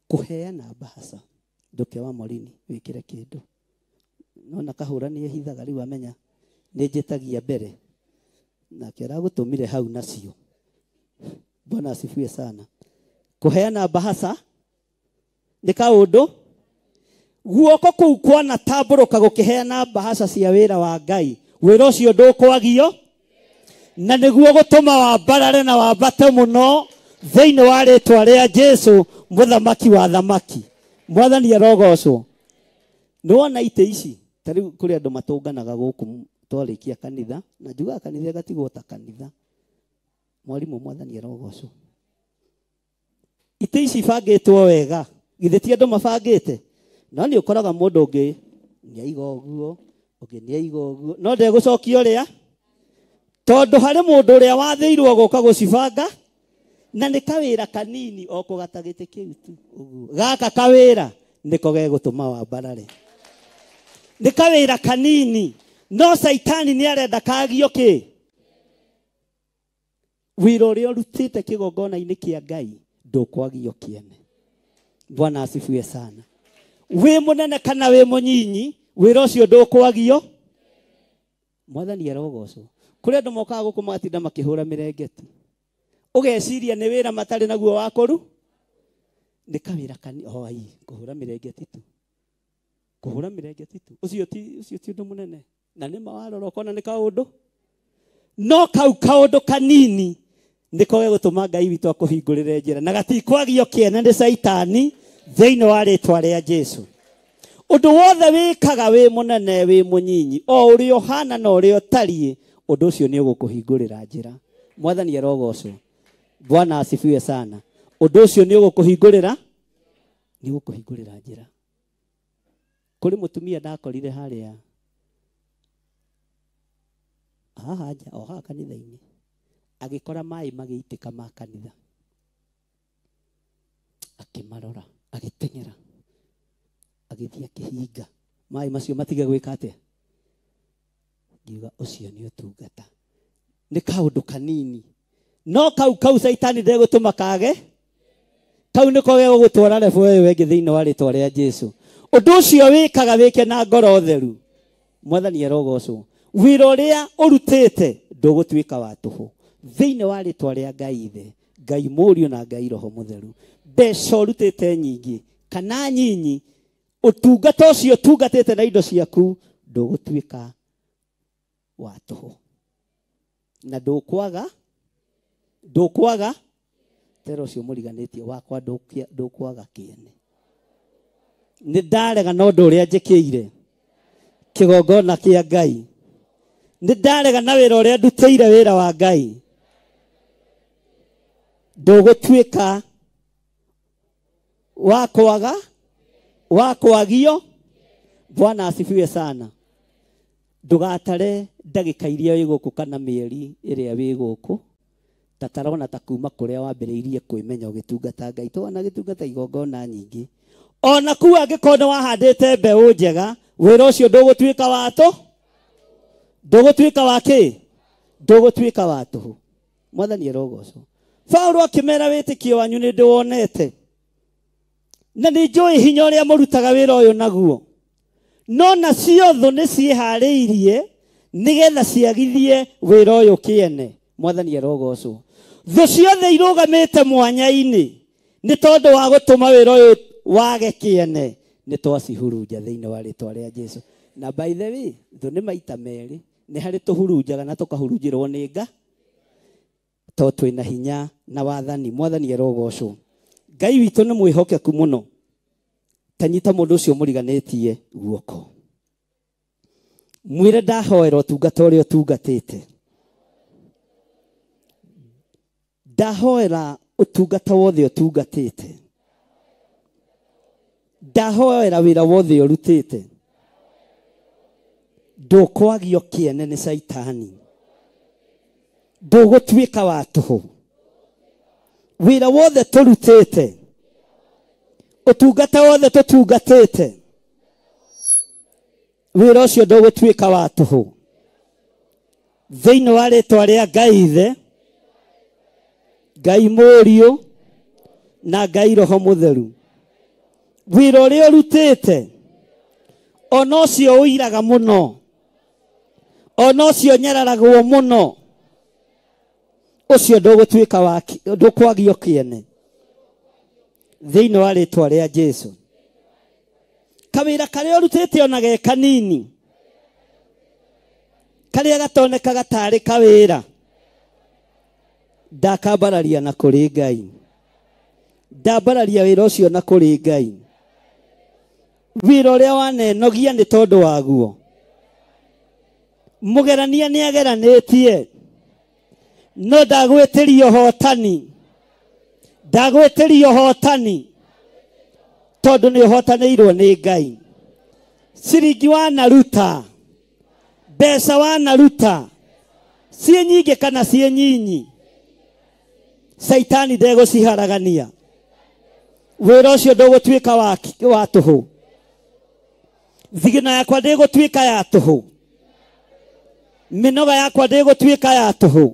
kũheana bahaca. Nduke wa Morini wĩkĩre kĩndũ. Nona kahũra nĩ ehithaga rĩu amenya nĩ njĩtagia mbere. Nake aragũtũmire hau nacio. Bwana asifiwe sana. Kũheana bahaca nĩ kaũndũ guoko kũu kwanatambũrũka gũkĩheana bahaca cia wĩra wa Ngai. Wĩra ũcio ndũkwagio na nĩguo gũtũma wambarare na wambate mũno thĩinĩ wa rĩtwa rĩa Jesu mũthamaki wa thamaki. Mwathani arogocwo. Nĩwona itĩ ici ta rĩu kũrĩ andũ matũnganaga gũkũ twarĩkia kanitha na njugaga kanitha ĩgatigwo ta kanitha. Mwarimũ mwathani arogocwo. Itĩ ici ibangĩtwo wega, githĩ ti andũ mabangĩte? No nĩ ũkoraga mũndũ ũngĩ nĩaiga ũguo, ũngĩ nĩaiga ũguo, no ndegũcokia ũrĩa tondũ harĩ mũndũ ũrĩa wathĩirwo gũka gũcibanga na nĩ kawĩra kanini o kũgata gĩtĩ kĩu tu ũguo. Gaka kawĩra nĩko gegũtũma wambarare. Nĩ kawĩra kanini no Saitani nĩ arenda kagio kĩ? Wĩra ũrĩa ũrutĩte kĩgongona-inĩ kĩa Ngai ndũkwagio kĩene. Bwana asifiwe sana. Wĩ mũnene kana wĩ mũnyinyi, wĩra ũcio ndũkwagio. Mwathani arogocwo. Kũrĩ andũ mokaga gũkũ magatinda makĩhũra mĩrengeti. Ũgeciria nĩ wĩra matarĩ naguo wa kũru? Nĩ kawĩra kanini, oi, kũhũra mĩrengeti tu. Kũhũra mĩrengeti tu. Ũcio ti ũndũ mũnene. Na nĩ ma warora ũkona nĩ kaũndũ. No kau kaũndũ kanini nĩko gegũtũma Ngai witũ akũhingũrĩre njĩra na gatikwagio kĩene nĩ Saitani thĩinĩ wa rĩtwa rĩa Jesu. Ũndũ wothe wĩkaga wĩ mũnene wĩ mũnyinyi, o ũrĩa ũhana na ũrĩa ũtariĩ, ũndũ ũcio nĩ ũgũkũhingũrĩra njĩra. Mwathani arogocwo. Bwana asifiwe sana. Ũndũ ũcio nĩ ũgũkũhingũrĩra, nĩ ũgũkũhingũrĩra njĩra. Kũrĩ mũtumia ndakorire harĩa haha nja o haha kanitha-inĩ, agĩkora maĩ magĩitĩka ma kanitha, akĩmarora, agĩteng'era, agĩthiĩ akĩhinga maĩ macio matige gwĩka atĩa. Ngiuga ũcio nĩ ũtungata. Nĩ kaũndũ kanini no kau Saitani ndegũtũma kage. Kau nĩko gegũgũtwara level ĩyo ĩngĩ thĩinĩ wa rĩtwa rĩa Jesu. Ũndũ ũcio wĩkaga wĩke na ngoro theru. Mwathani arogocwo. Wĩra ũrĩa ũrutĩte ndũgũtuĩka wa tũhũ thĩinĩ wa rĩtwa rĩa Ngai Ithe, Ngai Mũriũ na Ngai Roho Mũtheru. Mbeca ũrutĩte nyingĩ kana nyinyi, ũtungata ũcio ũtungatĩte na indo ciaku ndũgũtuĩka wa tũhũ na ndũkwaga tera ũcio mũriganĩtie wakwa ndũkwaga kĩene. Nĩ ndarega na ũndũ ũrĩa njĩkĩire kĩgongona kĩa Ngai. Nĩ ndarega na wĩra ũrĩa ndutĩire wĩra wa Ngai. Ndũgũtuĩka wa kwaga wa kwagio. Bwana asifiwe sana. Ndũgatare ndagĩka iria wĩ gũkũ kana mĩeri ĩrĩa wĩ gũkũ, ta tarona ta kuma kũrĩa wambĩrĩirie kwĩmenya ũgĩtungata Ngai. Twana gĩtungata igongona nyingĩ. Ona kuu angĩkorwo nĩ wahandĩte mbeũ njega, wĩra ũcio ndũgũtuĩka wa tũ, ndũgũtuĩka wa kĩ? Ndũgũtuĩka wa tũhũ. Mwathani arogocwo. Paũlũ akĩmera wĩtĩkio wanyu nĩ ndĩwonete na nĩ njũĩ hinya ũrĩa mũrutaga wĩra ũyũ naguo, no nacio thũ nĩ ciĩharĩirie nĩgetha ciagithie wĩra ũyũ kĩene. Mwathani arogocwo. Thũ ciothe irũgamĩte mwanya-inĩ nĩ tondũ wa gũtũma wĩra ũyũ wage kĩene, nĩ twacihurunja thĩinĩ wa rĩtwa rĩa Jesu. Na by the way, thũ nĩ maita merĩ, nĩ harĩ tũhurunjaga na tũkahurunjĩrwo nĩ nga to twĩna hinya na wathani. Mwathani arogocwo. Ngai witũ nĩ mwĩhokeku mũno. Ta nyita mũndũ ũcio mũriganĩtie guoko, mwĩre ndahoera ũtungata ũrĩa ũtungatĩte, ndahoera ũtungata wothe ũtungatĩte, ndahoera wĩra wothe ũrutĩte, Ndũkwagio kĩene nĩ Caitani. Ndũgũtuĩka wa tũhũ. Wĩra wothe tũrutĩte, ũtungata wothe tũtungatĩte, wĩra ũcio ndũgũtuĩka wa tũhũ. Thĩinĩ wa rĩtwa rĩa Ngai Ithe, Ngai Mũriũ na Ngai Roho Mũtheru. Wĩra ũrĩa ũrutĩte ona ũcio ũiraga mũno, ona ũcio nyararagwo mũno, ũcio ndũgũtuĩka wa ndũkwagio kĩene. Thĩinĩ wa rĩtwa rĩa Jesu. Kawĩra karĩa ũrutĩte ona ge kanini, karĩa gatonekaga tarĩ kawĩra, ndakambararia na kũrĩ Ngai. Ndambararia wĩra ũcio na kũrĩ Ngai. Wĩra ũrĩa wanenogia nĩ tondũ waguo. Mũgerania nĩ ageranĩtie, no ndagwĩtĩria ũhotani. Ndagwĩtĩria ũhotani tondũ nĩ ũhotanĩirwo nĩ Ngai. Ciringi wanaruta, mbeca wanaruta, ciĩ nyingĩ kana ciĩ nyinyi, Caitani ndegũciharagania. Wĩra ũcio ndũgũtuĩka wa tũhũ. Thigino yakwa ndĩgũtuĩka ya tũhũ. Mĩnoga yakwa ndĩgũtuĩka ya tũhũ.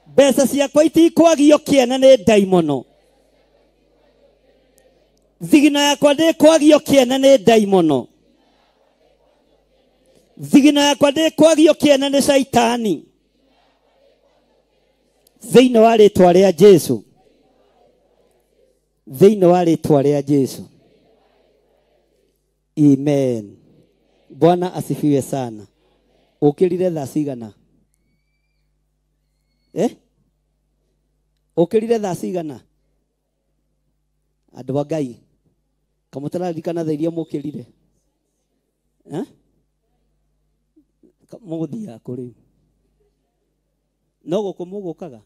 Mbeca ciakwa itikwagio kĩene nĩ ndaimono. Thigino yakwa ndĩkwagio kĩene nĩ ndaimono. Thigino yakwa ndĩkwagio kĩene nĩ Caitani. Thĩinĩ wa rĩtwa rĩa Jesu. Thĩinĩ wa rĩtwa rĩa Jesu. Amen. Bwana asifiwe sana. Ũkĩrire thaa cigana? Ũkĩrire thaa cigana? Andũ a Ngai, kamũtararirikana thaa iria mũkĩrire? Mũgũthiaga kũ rĩu? No gũkũ mũgũkaga?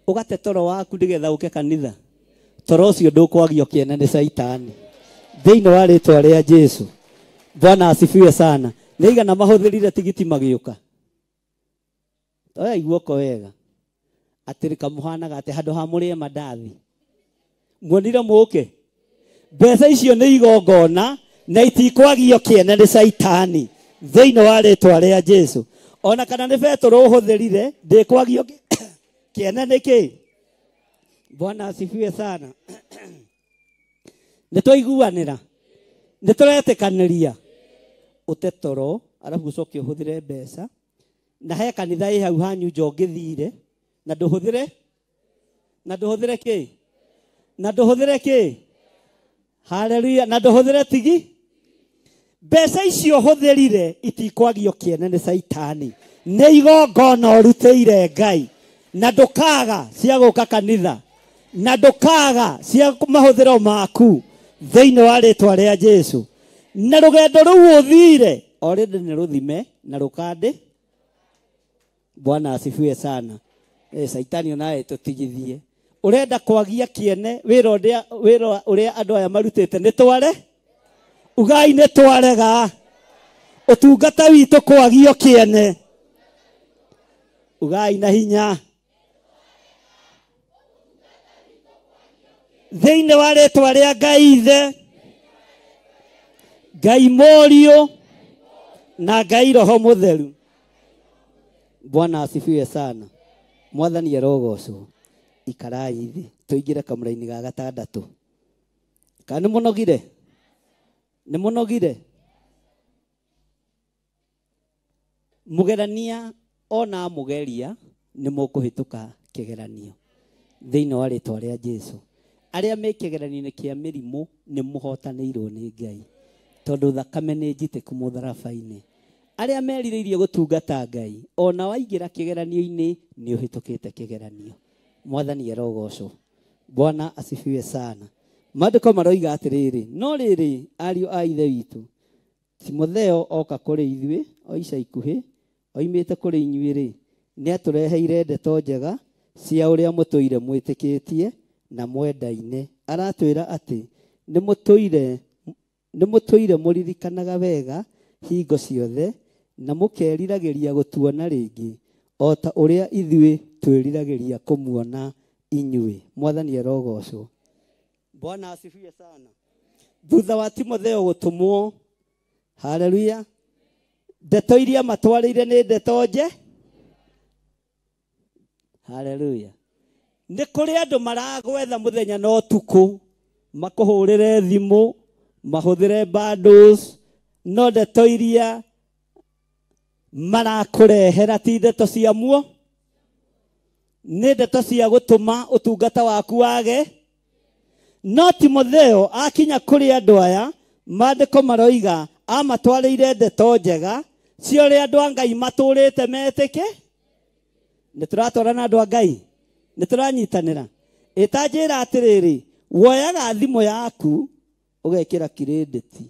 Ũgate toro waku nĩgetha ũke kanitha. Toro ũcio ndũkwagio kĩene nĩ Caitani. Thĩinĩ wa rĩtwa rĩa Jesu. Bwana asifiwe sana. Nĩ igana mahũthĩrire tigiti magĩũka. Oya guoko wega. Atĩrĩ kamũhanaga atĩ handũ ha mũrĩe mandathi. Muonire mũke. Mbeca icio nĩ igongona na itikwagio kĩene nĩ Caitani. Thĩinĩ wa rĩtwa rĩa Jesu. Ona kana nĩ betũrũ ũhũthĩrire ndĩkwagio kĩene nĩ kĩ. Bwana asifiwe sana. Nĩ twaiguanĩra. Nĩ tũretĩkanĩria. Ũte toro arabu ũcoke ũhũthĩre mbeca. Na he kanitha ĩ hau hanyu nja ũngĩthire na ndũhũthĩre na ndũhũthĩre kĩ? Na ndũhũthĩre kĩ? Haleluya. Na ndũhũthĩre tigi. Mbeca icio ũhũthĩrire itikwagio kĩene nĩ Caitani. Nĩ igongona ũrutĩire Ngai. Na ndũkaga cia gũka kanitha. Na ndũkaga cia mahũthĩro maku thĩinĩ wa rĩtwa rĩa Jesu. Na rũgendo rũu ũthire already nĩ rũthime na rũkandĩ. Bwana asifiwe sana. Caitani onawe tũtigithie. Ũrenda kwagia kĩene wĩra ũrĩa andũ aya marutĩte nĩ tware. Ugai nĩ twarega. Ũtungata witũ kwagio kĩene. Ugai na hinya. Thĩinĩ wa rĩtwa rĩa Ngai Ithe, Ngai Mũriũ na Ngai Roho Mũtheru. Bwana asifiwe sana. Mwathani arogocwo. Ikarai thĩ tũingĩre kamũra-inĩ ga gatandatũ. Kana nĩ mũnogire? Nĩ mũnogire? Mũgerania ona mũgeria nĩ mũkũhĩtũka kĩgeranio. Thĩinĩ wa rĩtwa rĩa Jesu. Arĩa me kĩgeranio-inĩ kĩa mĩrimũ nĩ mũhotanĩirwo nĩ Ngai. Tondũ thakame nĩ njitĩku mũtharaba-inĩ. Arĩa merirĩirie gũtungata Ngai ona waingĩra kĩgeranio-inĩ nĩ ũhĩtũkĩte kĩgeranio. Mwathani arogocwo. Bwana asifiwe sana. Maandĩko maroiga atĩrĩrĩ, no rĩrĩ ariũ a Ithe witũ, Timotheo oka kũrĩ ithuĩ o ica ikuhĩ oimĩte kũrĩ inyuĩ rĩ, nĩatũreheire ndeto njega cia ũrĩa mũtũire mwĩtĩkĩtie na mwendaine. Aratwĩra atĩ Nĩ mũtũire mũririkanaga wega hingo ciothe na mũkeriragĩria gũtuona rĩngĩ o ta ũrĩa ithuĩ twĩriragĩria kũmuona inyuĩ. Mwathani arogocwo. Bwana asifiwe sana. Thutha wa Timotheo gũtũmwo, haleluya, ndeto iria matwarĩire nĩ ndeto nje. Haleluya. Nĩ kũrĩ andũ maragwetha mũthenya na ũtukũ, makũhũrĩre thimũ, mahũthĩre bundles, no ndeto iria marakũrehera ti ndeto cia muo, nĩ ndeto cia gũtũma ũtungata waku wage. No Timotheo akinya kũrĩ andũ aya, maandĩko maroiga amatwarĩire ndeto njega cia ũrĩa andũ a Ngai matũrĩte metĩke. Nĩ tũratwarana andũ a Ngai, nĩ tũranyitanĩra. Ĩtanjĩra atĩrĩrĩ, woyaga thimũ yaku ũgekĩra kirĩndĩti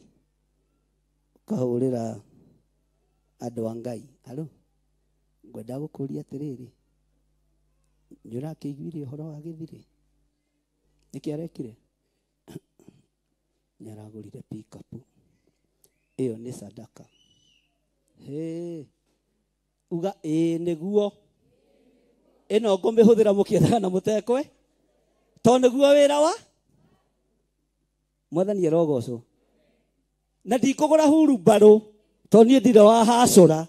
ũkahũrĩra andũ a Ngai. Alo, ngwenda gũkũria atĩrĩrĩ, nĩ ũrakĩiguire ũhoro wa gĩthirĩ? Nĩkĩ arekire? Nĩ aragũrire pickup. Ĩyo nĩ sadaka. Hĩ, uga ĩĩ nĩguo. Ĩno ngũmĩhũthĩra mũkĩendaga na mũtekwe, tondũ nĩguo wĩra wa Mwathani arogocwo. Na ndikũgũra hurumbarũ tondũ niĩ ndirĩ wa hacũra.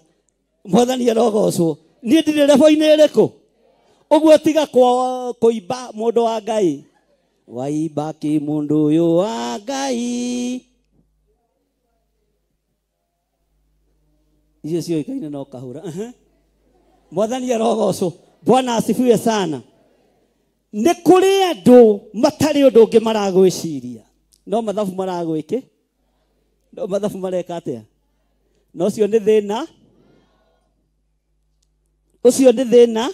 Mwathani arogocwo. Niĩ ndirĩ rebo-inĩ ĩrĩkũ. Ũguo tiga kũimba mũndũ wa Ngai. Waimba kĩ mũndũ ũyũ wa Ngai. Icio cioĩkaine no kahũra. Mwathani arogocwo. Bwana asifiwe sana. Nĩ kũrĩ andũ matarĩ ũndũ ũngĩ maragwĩciria, no mathabu maragwĩke, no mathabu mareka atĩa? No ũcio nĩ thĩna, ũcio nĩ thĩna.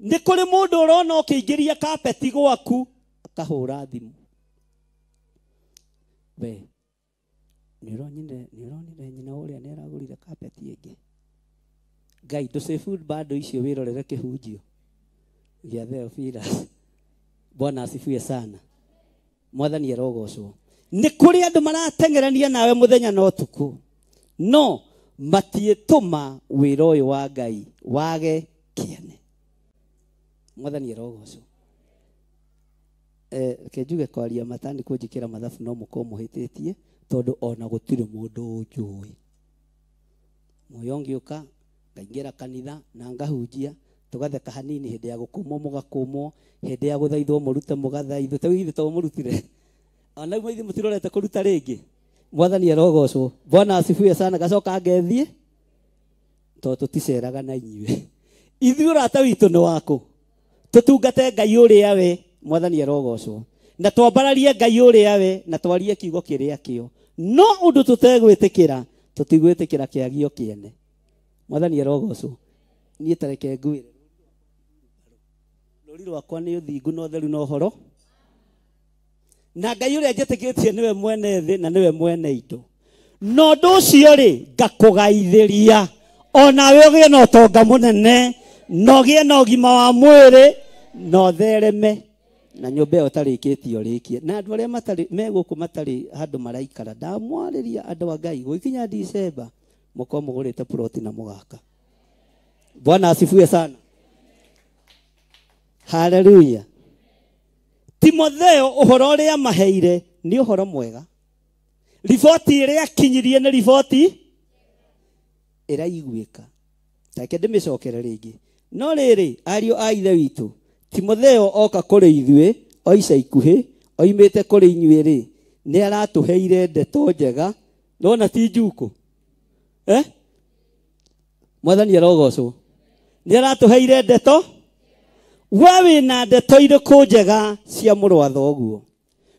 Nĩ kũrĩ mũndũ ũrona ũkĩingĩria kapeti gwaku akahũra thimũ. We nĩ ũronire nyina ũrĩa nĩ aragũrire kapeti ĩngĩ. Ngai ndũcĩbu bado icio wĩrorere kĩhunjio gĩa Theophilus. Bwana asifiwe sana. Mwathani arogocwo. Nĩ kũrĩ andũ marateng'erania nawe mũthenya na ũtukũ, no matiĩtũma wĩra ũyũ wa Ngai wage kĩene. Mwathani arogocwo. Reke njuge kwaria matani kũnjĩkĩra mathabu no mũkorwo mũhĩtĩtie, tondũ ona gũtirĩ mũndũ ũnjũĩ. Muoyo ũngĩũka ngaingĩra kanitha na ngahunjia, tũgatheka hanini hĩndĩ ya gũkũmwo mũgakũmwo, hĩndĩ ya gũthaithwo mũrute mũgathaithwo. Ta ithuĩ to mũrutire, ona ithuĩ mũtirorete kũruta rĩngĩ. Mwathani arogocwo. Bwana asifiwe sana. Gacoka ngethiĩ tondũ tũticeraga na inyuĩ. Ithuĩ ũrata witũ nĩ wakũ, tũtungate Ngai ũrĩa we. Mwathani arogocwo. Na twambararie Ngai ũrĩa we, na twarie kiugo kĩrĩa kĩo. No ũndũ tũtegwĩtĩkĩra, tũtigwĩtĩkĩra kĩagio kĩene. Mwathani arogocwo. Niĩ ta reke ngwĩre, rũri rwakwa nĩ ũthingu na ũtheru na ũhoro, na Ngai ũrĩa njetĩkĩtie nĩwe mwene thĩ na nĩwe mwene indo. Na ũndũ ũcio rĩ, ngakũgaithĩria onawe ũgĩe na ũtonga mũnene, na ũgĩe na ũgima wa mwĩrĩ, na ũthereme na nyũmba ĩyo ũtarĩkĩtie ũrĩkie. Na andũ arĩa matarĩ me gũkũ matarĩ handũ maraikara, ndamwarĩria andũ a Ngai gũgĩkinya December mũkorwo mũgũrĩte ploti na mũgaka. Bwana asifiwe sana. Haleluya. Timotheo ũhoro ũrĩa maheire nĩ ũhoro mwega. Riboti ĩrĩa akinyirie nĩ riboti ĩraiguĩka. Take ndĩmĩcokere rĩngĩ. No rĩrĩ, ariũ a Ithe witũ, Timotheo oka kũrĩ ithuĩ o ica ikuhĩ, oimĩte kũrĩ inyuĩ rĩ, nĩ aratũheire ndeto njega. Nona ti njukũ. Mwathani arogocwo. Nĩ aratũheire ndeto. We wĩna ndeto irĩkũ njega cia mũrũ wa thoguo?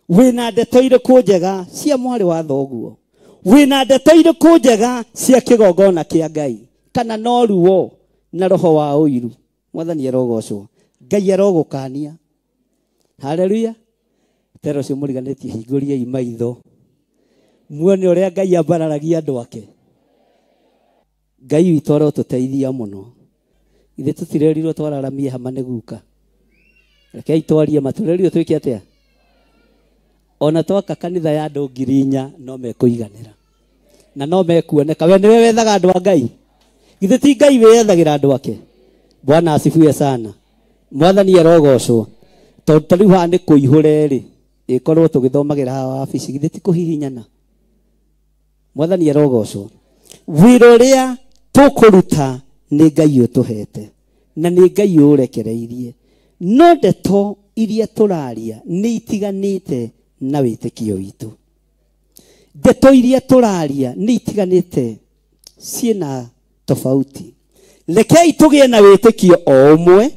Wĩna ndeto irĩkũ njega cia mwarĩ wa thoguo? Wĩna ndeto irĩkũ njega cia kĩgongona kĩa Ngai? Kana no ruo na roho wa ũiru? Mwathani arogocwo. Ngai arogũkania. Haleluya. Tero ũcio mũriganĩtie, hingũriai maitho muone ũrĩa Ngai ambararagia andũ ake. Ngai witũ arotũteithia mũno. Ithe tũtirerirwo twararamie hama nĩ guka. Rekei twarie ma, tũrerirwo twĩke atĩa? Ona twaka kanitha ya andũ 4,000 no mekũiganĩra na no mekuoneka. We nĩwe wethaga andũ a Ngai, githĩ ti Ngai wĩyethagĩra andũ ake? Bwana asifiwe sana. Mwathani arogocwo. Tondũ ta rĩu haha nĩ kũihũre rĩ, ĩkorwo tũgĩthomagĩra haha wabici, githĩ ti kũhihinyana? Mwathani arogocwo. Wĩra ũrĩa tũkũruta nĩ Ngai ũtũhete na nĩ Ngai ũrekereirie, no ndeto iria tũraria nĩ itiganĩte na wĩtĩkio witũ. Ndeto iria tũraria nĩ itiganĩte, ciĩna tofauti. Rekei tũgĩe na wĩtĩkio o ũmwe,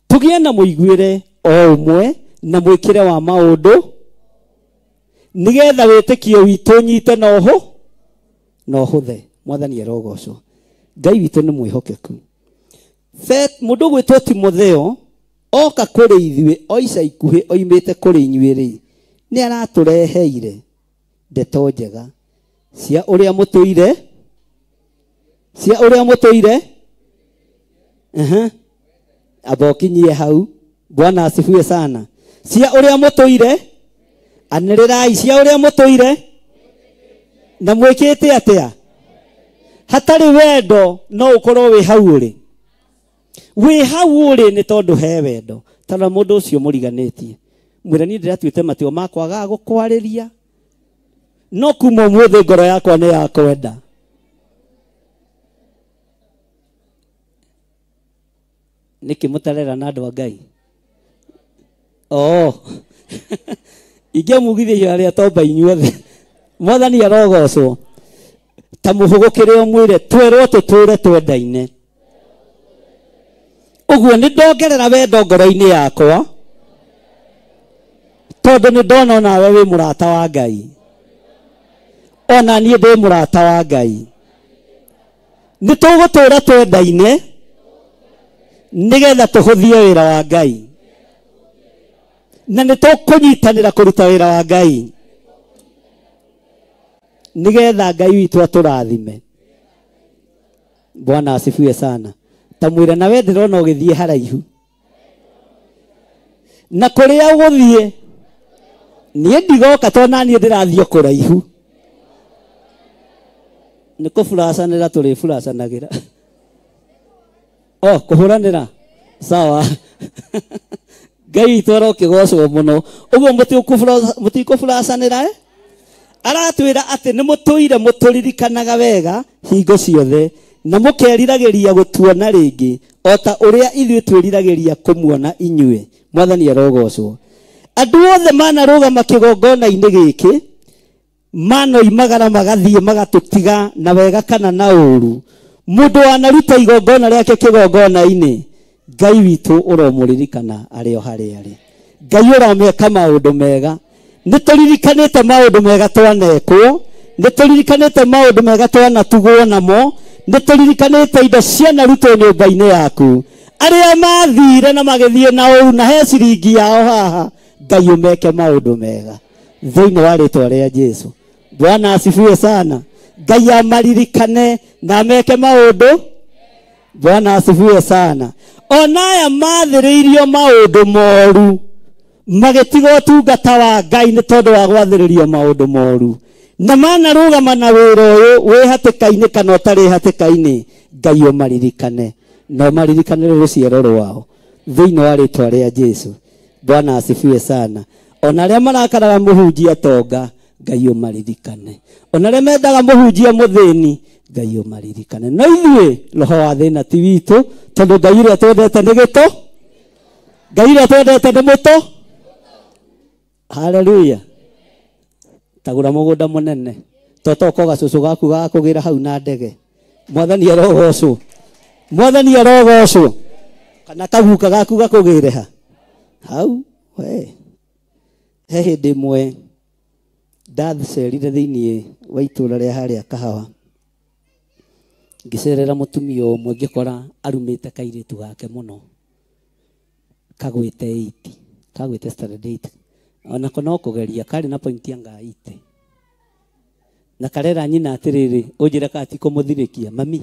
tũgĩe na mũiguĩre o ũmwe na mwĩkĩre wa maũndũ, nĩgetha wĩtĩkio witũ ũnyite na ũhũ na ũhũthe. Mwathani arogocwo. Ngai witũ nĩ mwĩhokeku. Mũndũ ũgwĩtwo Timotheo oka kũrĩ ithuĩ o ica ikuhĩ oimĩte kũrĩ inyuĩ rĩ, nĩ aratũreheire ndeto njega cia ũrĩa mũtũire, cia ũrĩa mũtũire. Amba ũkinyie hau. Bwana asifiwe sana. Cia ũrĩa mũtũire, anĩrĩrai, cia ũrĩa mũtũire na mwĩkĩte atĩa? Hatarĩ wendo no ũkorwo wĩ hau ũrĩ, wĩ hau ũrĩ nĩ tondũ he wendo. Tondũ mũndũ ũcio mũriganĩtie, mwĩra niĩ ndĩratuĩte matua makwa gũkwarĩria, no kuma ũmũthĩ ngoro yakwa nĩ yakwenda. Nĩkĩ mũtarera na andũ a Ngai? Oh. Ingĩamugithia arĩa tomba inyuothe. Mwathani arogocwo. Ta mũhũgũkĩre ũmwĩre twerwo tũtũre twendaine. Ũguo nĩ ndongerera wendo ngoro-inĩ yakwa, tondũ nĩ ndona onawe wĩ mũrata wa Ngai, ona niĩ ndĩ mũrata wa Ngai. Nĩ tũgũtũra twendaine nĩgetha tũhũthie wĩra wa Ngai, na nĩ tũkũnyitanĩra kũruta wĩra wa Ngai nĩgetha Ngai witũ atũrathime. Bwana asifiwe sana. Ta mwĩre nawe ndĩrona ũgĩthiĩ haraihu, na kũrĩa ũgũthiĩ niĩ ndigoka, tondũ na niĩ ndĩrathiĩ kũraihu. Nĩ kũburacanĩra tũrĩburacanagĩra. Oh, kũhũranĩra, sawa. Ngai witũ arokĩgocwo mũno. Ũguo mũtikũburacanĩra eh? Aratwĩra atĩ nĩ mũtũire mũtũririkanaga wega hingo ciothe, na mũkeriragĩria gũtuona rĩngĩ o ta ũrĩa ithuĩ twĩriragĩria kũmuona inyuĩ. Mwathani arogocwo. Andũ othe manarũgama kĩgongona-inĩ gĩkĩ, manoimagara magathiĩ magatũtiga na wega kana na ũru. Mũndũ wanaruta igongona rĩake kĩgongona-inĩ, Ngai witũ ũromũririkana arĩ o harĩa arĩ. Ngai ũrameka maũndũ mega. Nĩ tũririkanĩte maũndũ mega twanekwo, nĩ tũririkanĩte maũndũ mega twanatugwo namo, nĩ tũririkanĩte indo cianarutwo nyũmba-inĩ yaku. Arĩa mathire na magĩthiĩ na ũru na he ciringi yao haha, Ngai ũmeke maũndũ mega thĩinĩ wa rĩtwa rĩa Jesu. Bwana asifiwe sana. Ngai amaririkane na ameke maũndũ. Bwana asifiwe sana. Ona aya mathĩrĩirio maũndũ moru, magĩtiga ũtungata wa Ngai nĩ tondũ wa gwathĩrĩrio maũndũ moru, na manarũgama na wĩra ũyũ wĩ hatĩka-inĩ kana ũtarĩ hatĩka-inĩ, Ngai ũmaririkane na ũmaririkane rũciaro rwao thĩinĩ wa rĩtwa rĩa Jesu. Bwana asifiwe sana. Ona arĩa marakaraga mũhunjia tonga, Ngai ũmaririkane. Ona arĩa mendaga mũhunjia mũthĩni, Ngai ũmaririkane. No ithuĩ roho wa thĩna ti witũ, tondũ Ngai ũrĩa twendete nĩ gĩtũ, Ngai ũrĩa twendete nĩ mũtũ. Haleluya. Tagũra mũgũnda mũnene, totoko gacũcũ gaku gakũgĩra hau na ndege. Mwathani arogocwo. Mwathani arogocwo. Kana kaguka gaku gakũgĩre ha hau. We he hĩndĩ ĩmwe ndacerire thĩinĩ wa itũũra rĩa harĩa Kahawa, ngĩcerera mũtumia ũmwe, ngĩkora arumĩte kairĩtu gake mũno, kagwĩte 8, kagwĩte standard 8, onako no kũgeria karĩ na point anga 8, na karera nyina atĩrĩrĩ, ũnjĩre kana ti kũmũthirĩkia, mami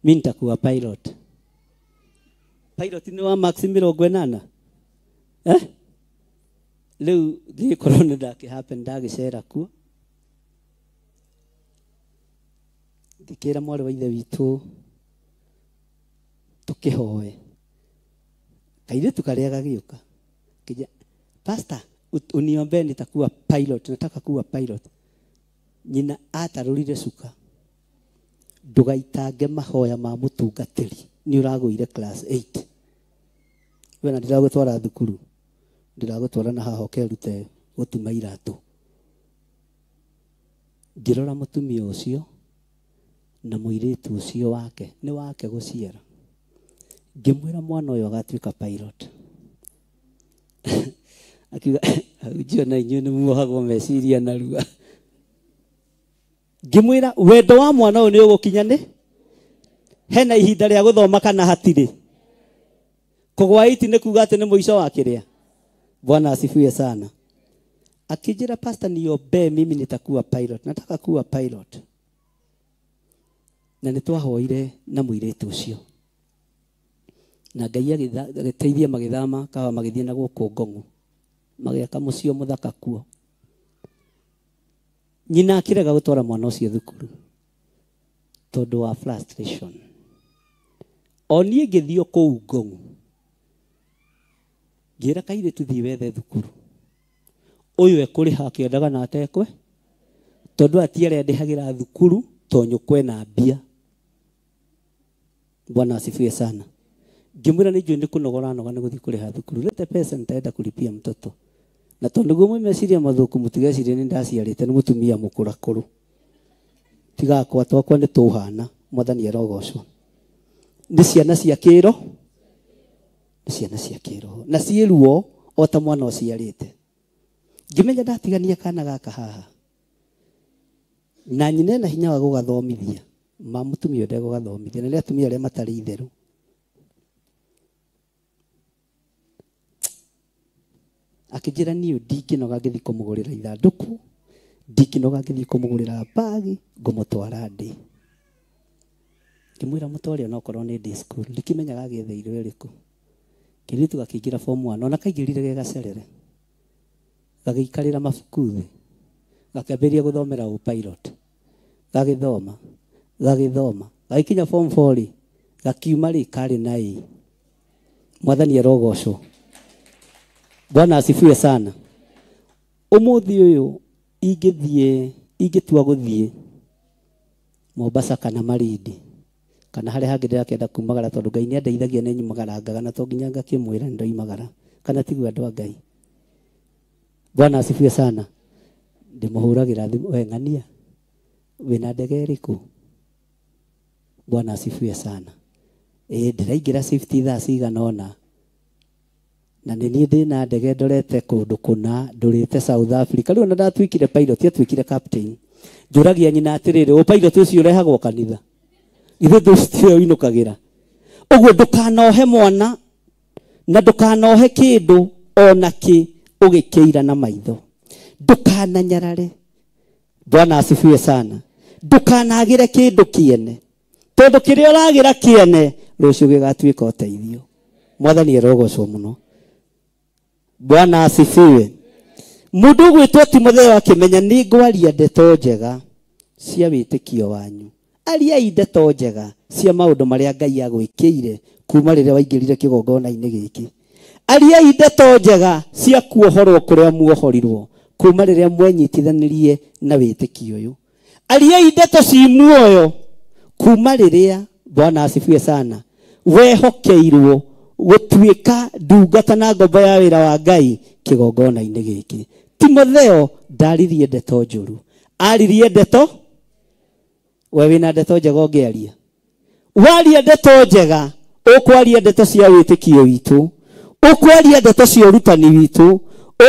mi nitakuwa pilot. Pilot nĩ wa max 80 eh? Rĩu ngĩkorwo nĩ ndakĩ happen ndagĩcera kuo. Ngĩkĩra mwarĩ wa ithe witũ tũkĩhoe. Kairĩtu karĩa gagĩũka. Kija, pastor, uniombee nitakuwa pilot, nataka kuwa pilot. Nyina atarũrire cuka. Ndũgaitange mahoya ma mũtungatĩri. Nĩ ũragũire class 8. We na ndiragũtwara thukuru. Ndiragũtwara na haha ũkerute gũtuma iratũ. Ngĩrora mũtumia ũcio na mũirĩtu ũcio wake, nĩ wake gũciara. Ngĩmwĩra mwana ũyũ agatuĩka pilot. Akiuga ahunjia na inyuĩ nĩ muohagwo meciria narua. Ngĩmwĩra wendo wa mwana ũyũ nĩ ũgũkinya nĩ hena ihinda rĩa gũthoma kana hatirĩ. Kũgwa iti nĩ kuga atĩ nĩ mũico wa kĩrĩa. Bwana asifiwe sana. Akijira pastor, niombee mimi nitakuwa pilot, nataka kuwa pilot. Na nĩ twahoire na mũirĩtu ũcio. Na Ngai agĩteithia magĩthama kawa magĩthiĩ na gũkũ Ngong'u. Magĩaka mũciĩ mũthaka kuo. Nyina akĩrega gũtwara mwana ũcio thukuru tondũ wa frustration. O niĩ ngĩthiĩ o kũu Ngong'u. Ngĩra kairĩtu thiĩ wethe thukuru. Ũyũ ekũrĩha akĩendaga na atekwe tondũ ati arĩa ndĩhagĩra thukuru to nyũkwe na mbia. Bwana asifiwe sana. Ngĩmwĩra nĩ njũĩ nĩ kũnogora noga nĩ gũthiĩ kũrĩha thukuru. Lete pesa nitaenda kulipia mtoto. Na tondũ guo mwĩ meciria mathũku mũtigecirie nĩ ndaciarĩte nĩ mũtumia mũkũrakũrũ. Tigakwa twakwa nĩ tũhana. Mwathani arogocwo. Nĩ ciana cia kĩro. Nĩ ciana cia kĩroho. Na ciĩ ruo o ta mwana ũciarĩte. Ngĩmenya ndatigania kana gaka haha. Na nyina ena hinya wa gũgathomithia. Ma mũtumia ũyũ ndegũgathomithia. Na nĩ atumia arĩa matarĩ itherũ. Akĩnjĩra niĩ ndingĩnoga ngĩthiĩ kũmũgũrĩra ithandũkũ, ndingĩnoga ngĩthiĩ kũmũgũrĩra bagi, ngũmũtwara ndĩ. Ngĩmwĩra mũtware onokorwo nĩ day school, ndikĩmenyaga agĩetheirwo ĩrĩkũ. Kairĩtu gakĩingĩra form 1, ona kaingĩrire ge gacerere. Gagĩikarĩra mabuku thĩ. Gakĩambĩrĩria gũthomera ũ pilot. Gagĩthoma, gagĩthoma. Gagĩkinya form 4 rĩ, gakiuma rĩ karĩ na A. Mwathani arogocwo. Bwana asifiwe sana. Ũmũthĩ ũyũ ingĩthiĩ, ingĩtua gũthiĩ Mombasa kana Malindi kana harĩa hangĩ ndĩrakĩenda kumagara tondũ Ngai nĩ andeithagia nĩ nyumagarangaga na to nginya ngakĩmwĩra nĩ ndoimagara kana tiguo andũ a Ngai. Bwana asifiwe sana. Ndĩmũhũragĩra thimũ, we ng'ania wĩna ndege ĩrĩkũ? Bwana asifiwe sana. Ĩĩ ndĩraingĩra shift thaa cigana ũna. Na nĩ niĩ ndĩna ndege ndorete kũndũ kũna, ndũrĩte South Africa. Rĩu ona ndatuĩkire pilot, atuĩkire captain. Njũragia nyina atĩrĩrĩ, ũ pilot ũcio ũrehagwo kanitha? Ithuĩ tũcio ũinũkagĩra. Ũguo ndũkanohe mwana na ndũkanohe kĩndũ ona kĩ ũgĩkĩira na maitho. Ndũkananyarare. Bwana asifiwe sana. Ndũkanagĩre kĩndũ kĩene. Tondũ kĩrĩa ũragĩra kĩene rũciũ gĩgatuĩka ũteithio. Mwathani arogocwo mũno. Bwana asifiwe. Mũndũ ũgwĩtwo Timotheo akĩmenya nĩ ngwaria ndeto njega cia wĩtĩkio wanyu. Ariai ndeto njega cia maũndũ marĩa Ngai agwĩkĩire kuma rĩrĩa waingĩrire kĩgongona-inĩ gĩkĩ. Ariai ndeto njega cia kuohorwo kũrĩa muohorirwo kuma rĩrĩa mwenyitithanirie na wĩtĩkio ũyũ. Ariai ndeto ci muoyo kuma rĩrĩa, Bwana asifiwe sana, wehokeirwo gũtuĩka ndungata na ngombo ya wĩra wa Ngai kĩgongona-inĩ gĩkĩ. Timotheo ndaririe ndeto njũru, aririe ndeto. We wĩna ndeto njega ũngĩaria. Waria ndeto njega, ũkwaria ndeto cia wĩtĩkio witũ, ũkwaria ndeto cia ũrutani witũ,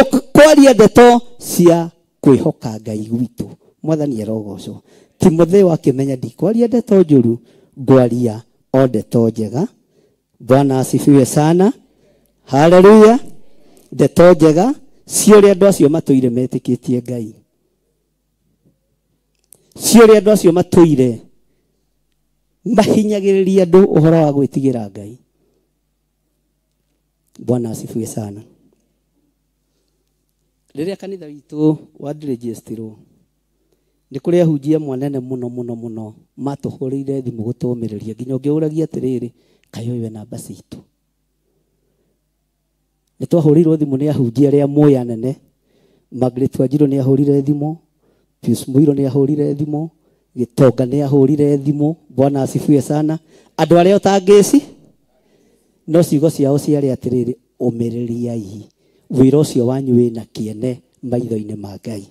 ũkwaria ndeto cia kwĩhoka Ngai gwitũ. Mwathani arogocwo. Timotheo akĩmenya ndikwaria ndeto njũru, ngwaria o ndeto njega. Bwana asifiwe sana. Haleluya. Ndeto njega cia ũrĩa andũ acio matũire metĩkĩtie Ngai. Cia ũrĩa andũ acio matũire mahinyagĩrĩria andũ ũhoro wa gwĩtigĩra Ngai. Bwana asifiwe sana. Rĩrĩa kanitha witũ wandiregistirwo nĩ kũrĩ ahunjia mwanene mũno mũno mũno matũhũrĩire thimũ gũtũmĩrĩria nginya ũngĩũragia atĩrĩrĩ kaĩ ũyũ namba citũ. Nĩ twahũrĩirwo thimũ nĩ ahunjia arĩa moĩ anene. Margaret Wanjiru nĩ ahũrire thimũ, Pius Muiro nĩ ahũrire thimũ, Gĩtonga nĩ ahũrire thimũ. Bwana asifiwe sana. Andũ arĩa ũtangĩci no ciugo ciao ciarĩ atĩrĩrĩ, ũmĩrĩriai wĩra ũcio wanyu wĩna kĩene maitho-inĩ ma Ngai.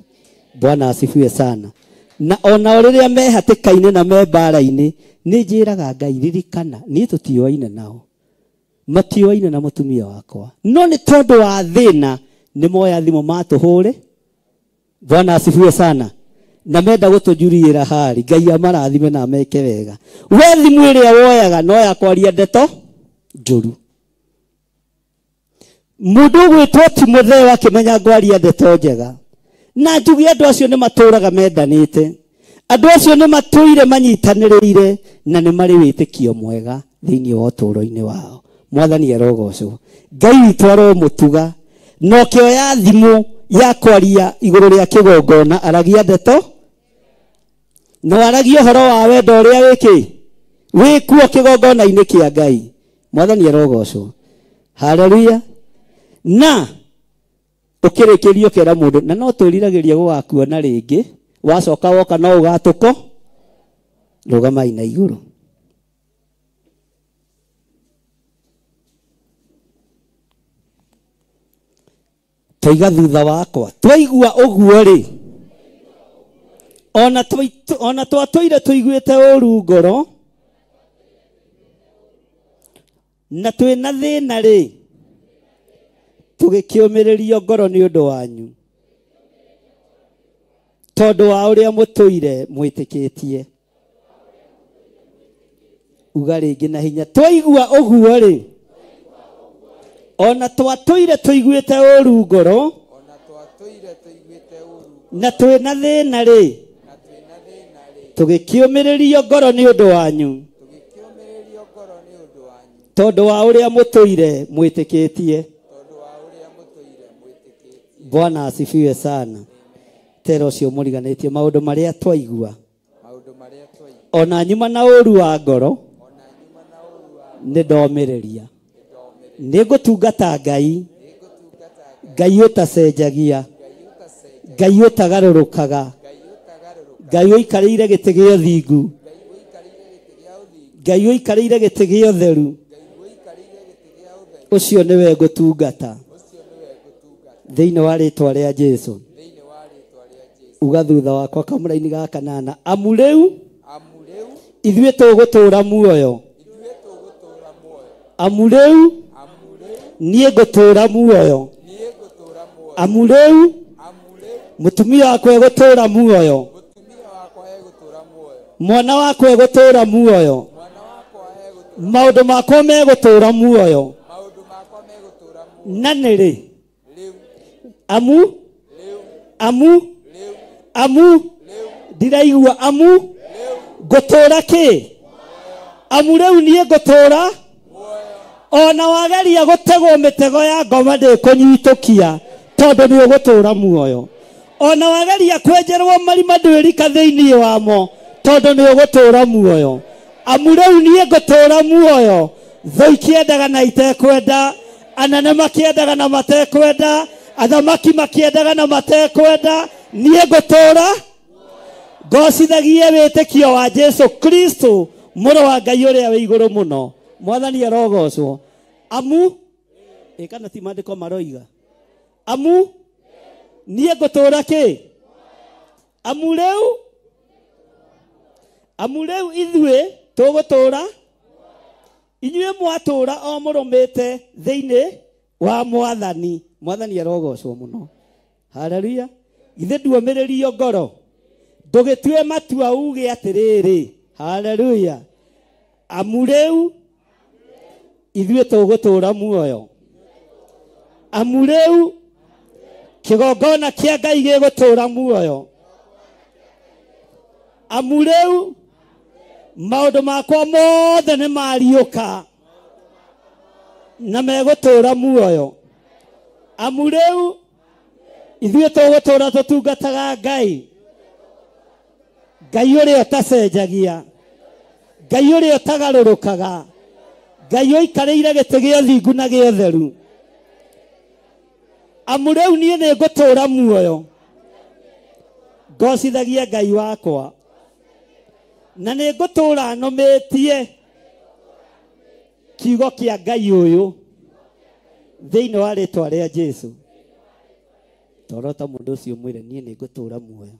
Bwana asifiwe sana. Na ona rĩrĩa me hatĩka-inĩ na me mbara-inĩ nĩ njĩraga Ngai, ririkana niĩ tũtioaine nao, matioaine na mũtumia wakwa, no nĩ tondũ wa thĩna nĩ moya thimũ matũhũre. Bwana asifiwe sana. Na menda gũtũjuriĩra hari, Ngai amarathime na ameke wega. We thimũ ĩrĩa woyaga no ya kwaria ndeto njũru. Mũndũ ũgwĩtwo Timotheo akĩmenya ngwaria ndeto njega. Na njuge andũ acio nĩ matũraga mendanĩte, andũ acio nĩ matũire manyitanĩrĩire na nĩ marĩ wĩtĩkio mwega thĩinĩ wa ũtũũro-inĩ wao. Mwathani arogocwo. Ngai witũ aromũtuga na ũkĩoya thimũ ya kwaria igũrũ rĩa kĩgongona aragia ndeto no aragia ũhoro wa wendo ũrĩa wĩkĩ wĩkuo kĩgongona-inĩ kĩa Ngai. Mwathani arogocwo. Haleluya. Na ũkĩrĩkĩrio kĩra mũndũ na no twĩriragĩria gũgakuona rĩngĩ, wacoka woka no ũgatũko rũgamai na igũrũ. Twaiga thutha wakwa twaigua ũguo rĩ, ona twatũire tũiguĩte ũru ngoro na twĩna thĩna rĩ, tũgĩkĩũmĩrĩrio ngoro nĩ ũndũ wanyu tondũ wa ũrĩa mũtũire mwĩtĩkĩtie. Uga rĩngĩ na hinya, twaigua ũguo rĩ, ona twatũire tũiguĩte ũru ngoro na twĩna thĩna rĩ, tũgĩkĩũmĩrĩrio ngoro nĩ ũndũ wanyu tondũ wa ũrĩa mũtũire mwĩtĩkĩtie. Bwana asifiwe sana. Tero ũcio mũriganĩtie maũndũ marĩa twaigua ona nyuma na ũru wa ngoro nĩ ndomĩrĩria, nĩ ngũtungata Ngai, Ngai ũtacenjagia, Ngai ũtagarũrũkaga, Ngai ũikarĩire gĩtĩ gĩa ũthingu, Ngai ũikarĩire gĩtĩ gĩa ũtheru, ũcio nĩwe ngũtungata thĩinĩ wa rĩtwa rĩa Jesu. Uga thutha wakwa kamũraini ga kanana, amu rĩu ithuĩ tũgũtũũra muoyo, amu rĩu niĩ ngũtũũra muoyo, amu rĩu mũtumia wakwa egũtũũra muoyo, mwana wakwa egũtũũra muoyo, maũndũ makwa megũtũũra muoyo. Na nĩ rĩ? Amu amu amu ndiraigua amu ngũtũũra kĩ? Amu rĩu niĩ ngũtũũra ona wageria gũtegwo mĩtego ya ngoma ndĩkũnyitũkia tondũ nĩ ũgũtũũra muoyo. Ona wageria kwenjerwo marima ndwĩrika thĩinĩ wamo tondũ nĩ ũgũtũũra muoyo. Amu rĩu niĩ ngũtũũra muoyo, thũ ikĩendaga na itekwenda, anene makĩendaga na matekwenda, athamaki makĩendaga na matekwenda, niĩ ngũtũũra ngocithagie wĩtĩkio wa Jesu Kristo mũrũ wa Ngai ũrĩa wĩ igũrũ mũno. Mwathani arogocwo. Amu ĩkana ti maandĩko maroiga amu niĩ ngũtũũra kĩ? Amu rĩu ithuĩ tũgũtũũra, inyuĩ mwatũũra o mũrũmĩte thĩinĩ wa Mwathani. Mwathani arogocwo mũno. Haleluya. Githĩ nduomĩrĩrio ngoro ndũgĩtue matua uge atĩrĩrĩ, haleluya, amu rĩu ithuĩ tũgũtũũra muoyo, amu rĩu kĩgongona kĩa Ngai gĩgũtũũra muoyo, amu rĩu maũndũ makwa mothe nĩ mariũka na megũtũũra muoyo, amu rĩu Ithuĩ tũgũtũũra tũtungataga Ngai. Ngai ũrĩa ũtacenjagia, Ngai ũrĩa ũtagarũrũkaga, Ngai ũikarĩire gĩtĩ gĩa ũthingu na gĩa ũtheru. Amu rĩu niĩ nĩ ngũtũũra muoyo ngocithagia Ngai wakwa, na nĩ ngũtũũra nũmĩtie kiugo kĩa Ngai ũyũ thĩinĩ wa rĩtwa rĩa Jesũ. Torota mũndũ ũcio mwĩre niĩ nĩ ngũtũũra muoyo.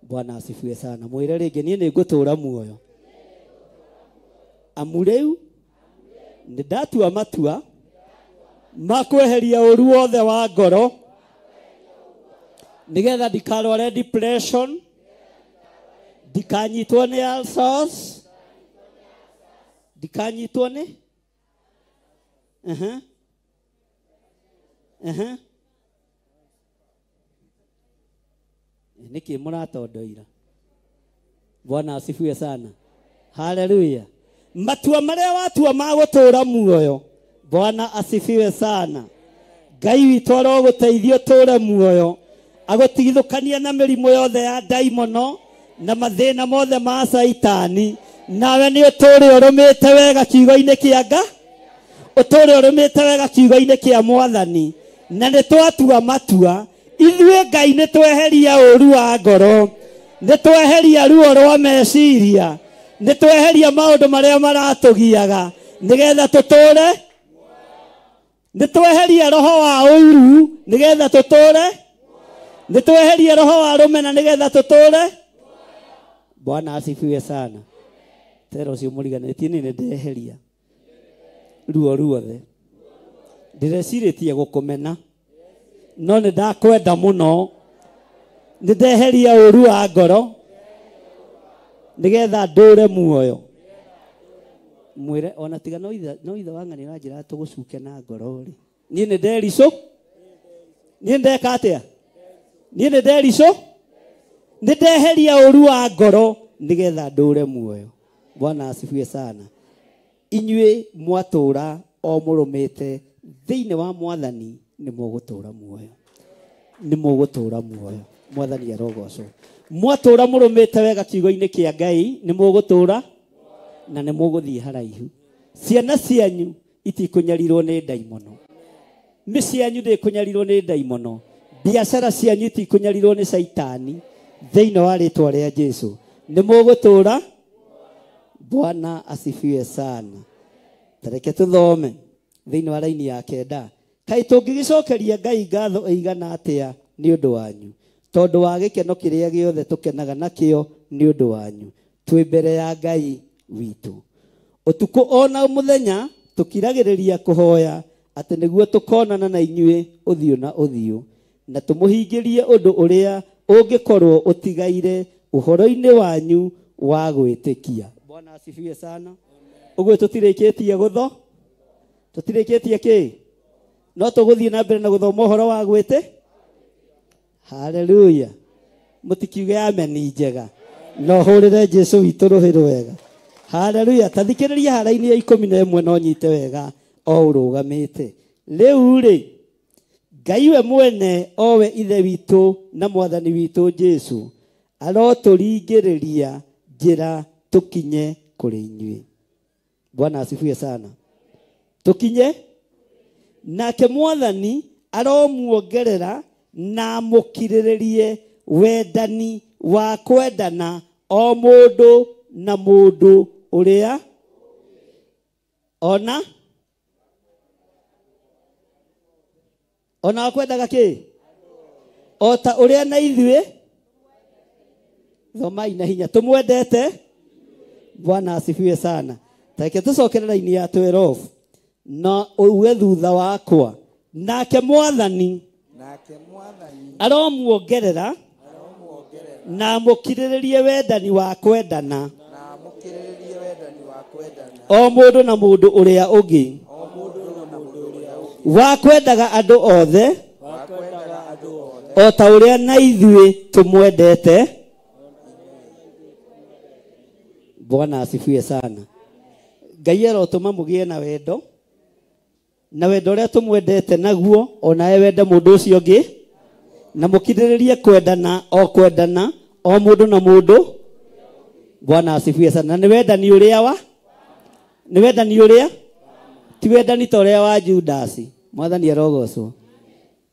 Bwana asifiwe sana. Mwĩre rĩngĩ niĩ nĩ ngũtũũra muoyo. Amu rĩu nĩ ndatua matua ma kweheria ũru wothe wa ngoro nĩgetha ndikarware depression, ndikanyitwo nĩ ulcers, ndikanyitwo nĩ nĩkĩ mũratondoira. Bwana asifiwe sana. Haleluya. Matua marĩa watua ma gũtũũra muoyo. Bwana asifiwe sana. Ngai witũ arogũteithia ũtũũre muoyo, agũtigithũkania na mĩrimũ yothe ya ndaimono na mathĩna mothe ma Caitani. Nawe nĩ ũtũũre ũrũmĩte wega kiugo-inĩ kĩa Ngai, ũtũũre ũrũmĩte wega kiugo-inĩ kĩa Mwathani. Na nĩ twatua matua ithuĩ Ngai nĩ tweheria ũru wa ngoro, nĩ tweheria ruo rwa meciria, nĩ tweheria maũndũ marĩa maratũgiaga nĩgetha tũtũũre. Nĩ tweheria roho wa ũiru nĩgetha tũtũũre. Nĩ tweheria roho wa rũmena nĩgetha tũtũũre. Bwana asifiwe sana. Tera ũcio mũriganĩtie niĩ nĩ ndeheria ruo ruothe. Ndĩrecirĩtie gũkũmena no nĩ ndakwenda mũno. Nĩ ndeheria ũru wa ngoro nĩgetha ndũre muoyo. Mwĩre ona tiga no ithe wa ng'ani ũranjĩra tũgũcuke na ngoro rĩ, niĩ nĩ ndericũ, niĩ ndeka atĩa, niĩ nĩ ndericũ, nĩ ndeheria ũru wa ngoro nĩgetha ndũre muoyo. Bwana asifiwe sana. Inyuĩ mwatũũra o mũrũmĩte thĩinĩ wa Mwathani nĩ mũgũtũũra muoyo, nĩ mũgũtũũra muoyo. Mwathani arogocwo. Mwatũũra mũrũmĩte wega kiugo-inĩ kĩa Ngai nĩ mũgũtũũra na nĩ mũgũthiĩ haraihu. Ciana cianyu itikũnyarirwo nĩ ndaimono, mĩciĩ yanyu ndĩkũnyarirwo nĩ ndaimono, biacara cianyu itikũnyarirwo nĩ Caitani thĩinĩ wa rĩtwa rĩa Jesũ. Nĩ mũgũtũũra. Bwana asifiwe sana. Tareke tũthome thĩinĩ wa raini ya 9. Kaĩ tũngĩgĩcokeria Ngai ngatho ĩigana atĩa nĩ ũndũ wanyu, tondũ wa gĩkeno kĩrĩa gĩothe tũkenaga nakĩo nĩ ũndũ wanyu twĩ mbere ya Ngai witũ. Ũtukũ ona mũthenya tũkiragĩrĩria kũhoya atĩ nĩguo tũkonana na inyuĩ ũthiũ na ũthiũ, na tũmũhingĩrie ũndũ ũrĩa ũngĩkorwo ũtigaire ũhoro-inĩ wanyu wa gwĩtĩkia. Bwana asifiwe sana. Ũguo tũtirĩkĩtie gũtho, tũtirĩkĩtie kĩ, no tũgũthiĩ na mbere na gũthoma ũhoro wa gwĩtĩ. Haleluya. Mũtikiuge ameni njega, no hũrĩre Jesũ witũ rũhĩ rwega. Haleluya. Ta thikĩrĩria haraini ya 11 no nyite wega o ũrũgamĩte. Rĩu rĩ, Ngai we mwene owe Ithe witũ na Mwathani witũ Jesũ arotũringĩrĩria njĩra tũkinye kũrĩ inyuĩ. Bwana asifiwe sana. Tũkinye nake Mwathani aromuongerera na amũkirĩrĩrie wendani wa kwendana o mũndũ na mũndũ ũrĩa ona wakwendaga kĩ o ta ũrĩa na ithuĩ thomai na hinya tũmwendete. Bwana asifiwe sana. Tareke tũcokere raini ya 12 na uge thutha wakwa. Nake Mwathani aromuongerera na amũkirĩrĩrie wendani wa kwendana o mũndũ na mũndũ ũrĩa ũngĩ wa kwendaga andũ othe o ta ũrĩa na ithuĩ tũmwendete. Bwana asifiwe sana. Ngai arotũma mũgĩe na wendo Na wendo ũrĩa tũmwendete naguo onawe wende mũndũ ũcio ũngĩ, na mũkindĩrĩrie kwendana o kwendana o mũndũ na mũndũ. Bwana asifiwe sana. Na nĩ wendani ũrĩa wa? Nĩ wendani ũrĩa? Ti wendani ta ũrĩa wa Judasi. Mwathani arogocwo.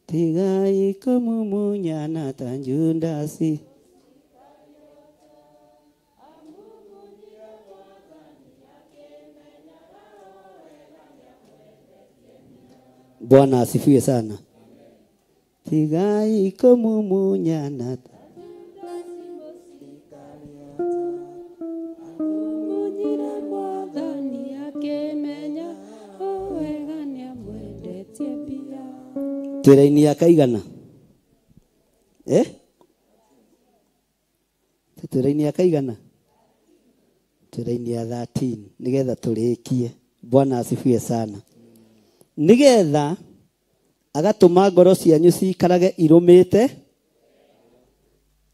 Tigai kũmumunyana ta Judasi. Bwana asifiwe sana. Tigai kũmumunyana. Twĩraini ya kaigana? Twĩraini ya kaigana? Twĩraini ya 13 nigetha tũrĩkie. Bwana asifiwe sana. Nigetha agatũma ngoro cianyu ciikarage irũmĩte,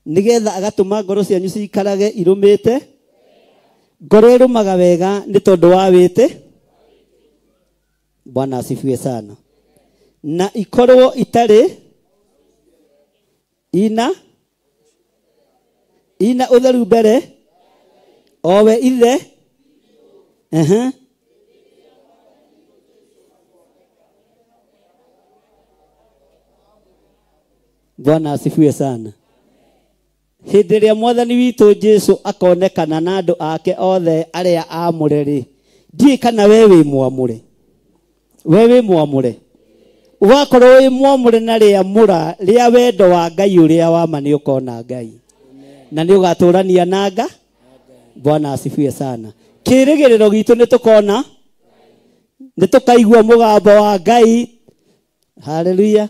nigetha agatũma ngoro cianyu ciikarage irũmĩte. Ngoro ĩrũmaga wega nĩ tondũ wa wĩtĩ. Bwana asifiwe sana. Na ikorwo itarĩ ina ũtheru mbere owe ithe. Bwana asifiwe sana. Hĩndĩ ĩrĩa mwathani witũ Jesu akonekana na andũ ake othe arĩa aamũre rĩ, ndiũĩ kana we wĩ mwamũre. We wĩ mwamũre. Wakorwo wĩ mwamũre na rĩamũra rĩa wendo wa Ngai ũrĩa wa ma nĩ ũkona Ngai. Na nĩ ũgatũrania na Nga. Bwana asifiwe sana. Kĩrĩgĩrĩro gitũ nĩ tũkona, nĩ tũkaigua mũgambo wa Ngai. Haleluya.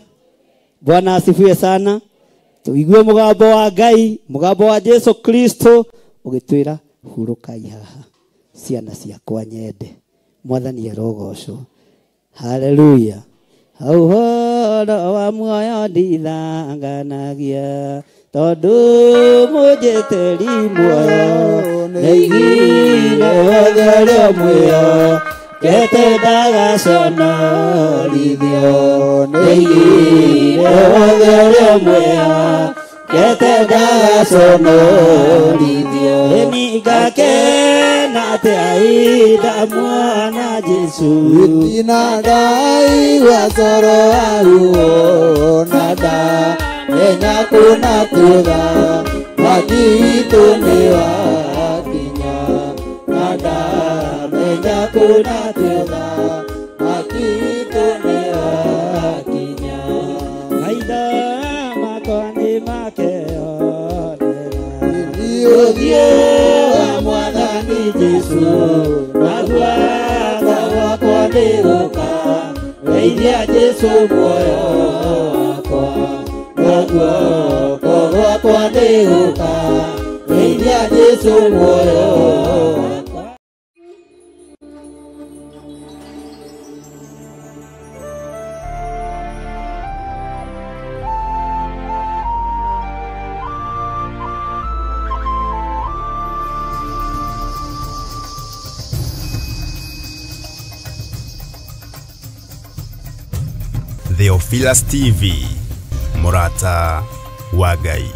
Bwana asifiwe sana. Tuigue mũgambo wa Ngai, mũgambo wa Jesu Kristo ũgĩtwĩra hurũkai haha ciana ciakwa nyende. Mwathani arogocwo. Haleluya. Ũhoro wa muoyo ndithanganagia tondũ mũnjĩtĩri muoyo nĩaigire wothe ũrĩa muoyo kete ndagaconorithio, nĩaigire wothe ũrĩa muoyo kete ndagaconorithio. Ĩni ngakena atĩa ndamuona Jesu, Itina ndaigua coro wa ruo na ndamenya kũna thutha mwaki witũ nĩ wakinya, na ndamenya kũna thutha mwaki witũ nĩ wakinya. Maitho makwa nĩ makeyonera ũthiũ wa mwathani Jesu, naguo gwakwa nĩ gũka geithia Jesu muoyo wakwa, naguo gwakwa nĩ gũka geithia Jesu muoyo wakwa. Theophilus TV, Murata wa Ngai.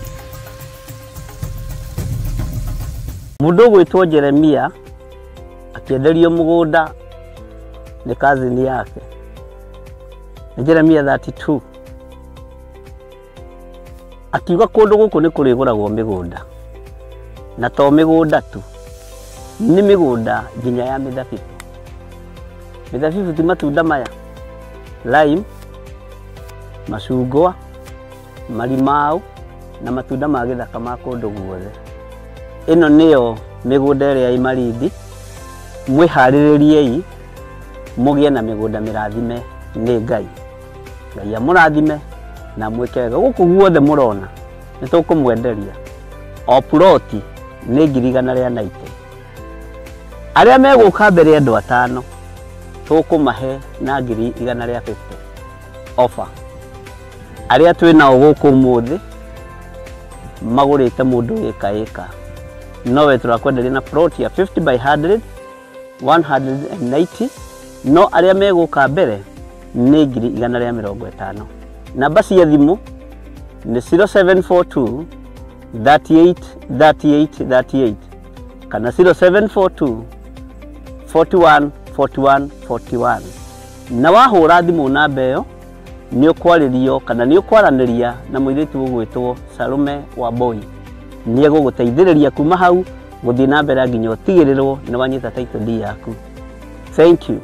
Mũndũ ũgwĩtwo Jeremia akĩenderio mũgũnda nĩ kazini yake. Nĩ Jeremia 32. Akiuga kũndũ gũkũ nĩ kũrĩgũragwo mĩgũnda. Na to mĩgũnda tu, nĩ mĩgũnda nginya ya mĩthabibũ. Mĩthabibũ ti matunda maya, lime, macungwa, marimau na matunda ma gĩthaka ma kũndũ guothe. Ĩno nĩyo mĩgũnda ĩrĩa ĩ Malindi. Mwĩharĩrĩriei mũgĩe na mĩgũnda mĩrathime nĩ Ngai. Ngai amũrathime na mwĩke wega. Gũkũ guothe mũrona nĩ tũkũmwenderia o ploti nĩ 190,000. Arĩa megũka mbere andũ atano tũkũmahe na 150,000 offer. Arĩa twĩ nao gũkũ ũmũthĩ magũrĩte mũndũ ĩka ĩka, nowe tũrakwenderia na plot ya 50 by 100 190, no arĩa megũka mbere nĩ 150,000. Namba cia thimũ nĩ 0742 38 38 38 kana 0742 41 41 41. Na wahũra thimũ namba ĩyo nĩ ũkwarĩrio kana nĩ ũkwaranĩria na mũirĩtu ũgwĩtwo Salome Wambui. Nĩ egũgũteithĩrĩria kuma hau gũthiĩ na mbere nginya ũtigĩrĩrwo nĩ wanyita title deed yaku. Thank you.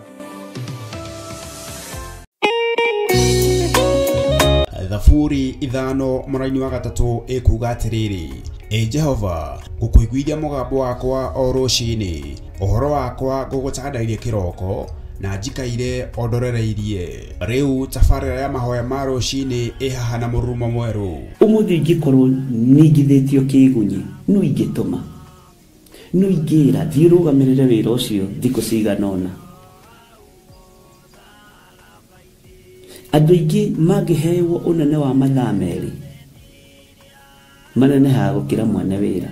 Thaburi 5 mũraini wa 3 ĩkuga atĩrĩrĩ, Ĩ Jehova, ngũkũiguithia mũgambo wakwa o rũcinĩ, ũhoro wakwa ngũgũtandairie kĩroko, na njikaire o ndorereirie. Rĩu tabarĩra ya mahoya ma rũcinĩ ĩ haha na mũrurumo mwerũ. Ũmũthĩ ingĩkorwo ningithĩtio kĩgunyi, no ingĩtũma, no ingĩra thiĩ ũrũgamĩrĩre wĩra ũcio thikũ cigana ũna. Andũ aingĩ mangĩhewo ũnene wa mathaa 2 manenehaga gũkĩra mwene wĩra.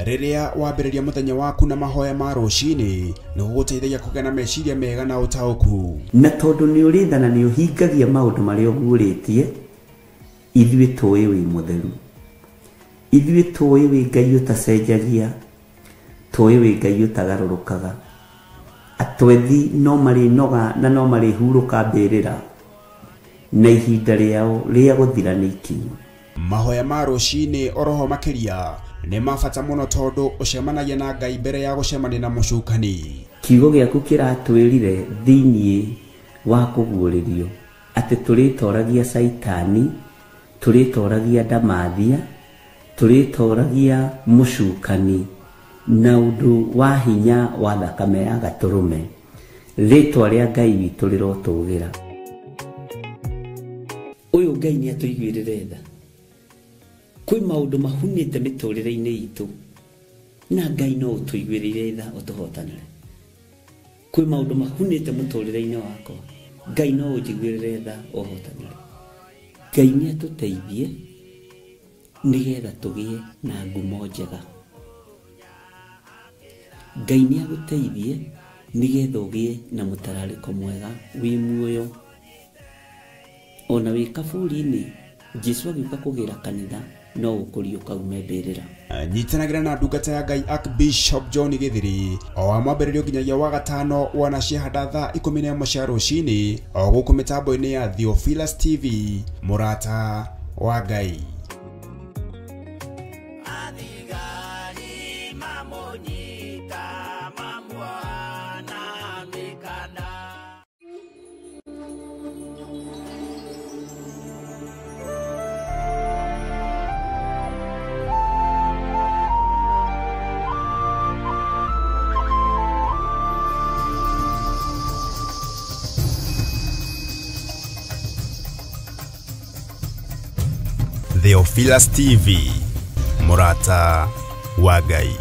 Rĩrĩa wambĩrĩria mũthenya waku na mahoya ma rũcinĩ, nĩ gũgũteithagia kũgĩa na meciria mega na ũtaũku. Na tondũ nĩ ũrĩ tha na nĩ ũhingagia maũndũ marĩa ũguũrĩtie, ithuĩ tũĩ wĩ mũtheru, ithuĩ tũĩ wĩ Ngai ũtacenjagia, tũĩ wĩ Ngai ũtagarũrũkaga. Atwethi no marĩnoga na no marĩhurũka mbĩrĩra, na ihinda rĩao rĩa gũthira nĩ ikinyu. Mahoya ma rũcinĩ oroho makĩria nĩ ma bata mũno tondũ ũcemanagia na Ngai mbere ya gũcemania na mũcukani. Kiugo gĩaku kĩratwĩrire thĩiniĩ wa kũguũrĩrio atĩ tũrĩtoragia Caitani, tũrĩtoragia ndamathia, tũrĩtoragia mũcukani na ũndũ wa hinya wa thakame ya gatũrũme. Rĩtwa rĩa Ngai witũ rĩrotũgĩra. Ũyũ Ngai nĩ atũiguĩrĩre tha. Kwĩ maũndũ mahunĩte mĩtũrĩre-inĩ itũ na Ngai no ũtũiguĩrĩire tha ũtũhotanĩre. Kwĩ maũndũ mahunĩte mũtũrĩre-inĩ wakwa, Ngai no ũnjiguĩrĩre tha ũhotanĩre. Ngai nĩ atũteithie nĩgetha tũgĩe na ngumo njega. Ngai nĩ agũteithie nĩgetha ũgĩe na mũtararĩko mwega wĩ muoyo. Ona wĩ kaburi-inĩ, Jesũ agĩũka kũgĩra kanitha no ũkũriũka ume mbĩrĩra. Nyitanagĩra na ndungata ya Ngai Archbishop John Githiri o wa mwambĩrĩrio nginyagia wa gatano wana ciahanda thaa 11 cia rũcinĩ o gũkũ mĩtambo-inĩ ya Theophilus TV, mũrata wa Ngai. Theophilus TV, mũrata wa Ngai.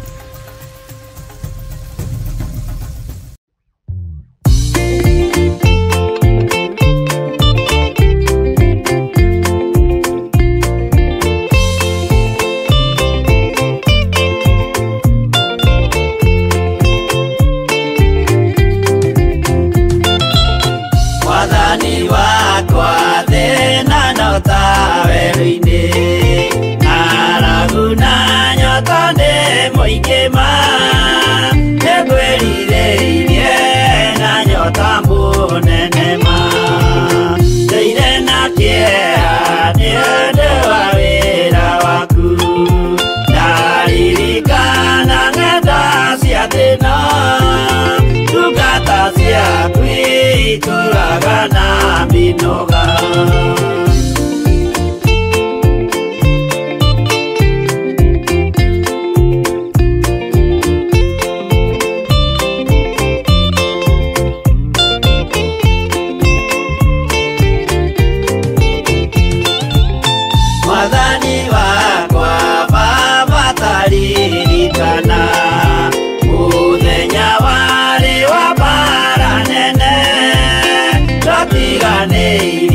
Mwathani wakwa thĩna no ta werũ-inĩ, ng'aragu na nyota nĩ mũingĩ ma, nĩngwĩrirĩirie na nyota mũnene ma, ndũire na kĩeha nĩ ũndũ wa wĩra waku, ndaririkana ng'enda cia thĩna, ndungata ciaku itũraga na mĩnoga. Mwathani wakwa Baba taririkana mũthenya warĩ wa mbara nene, twatiganĩirwo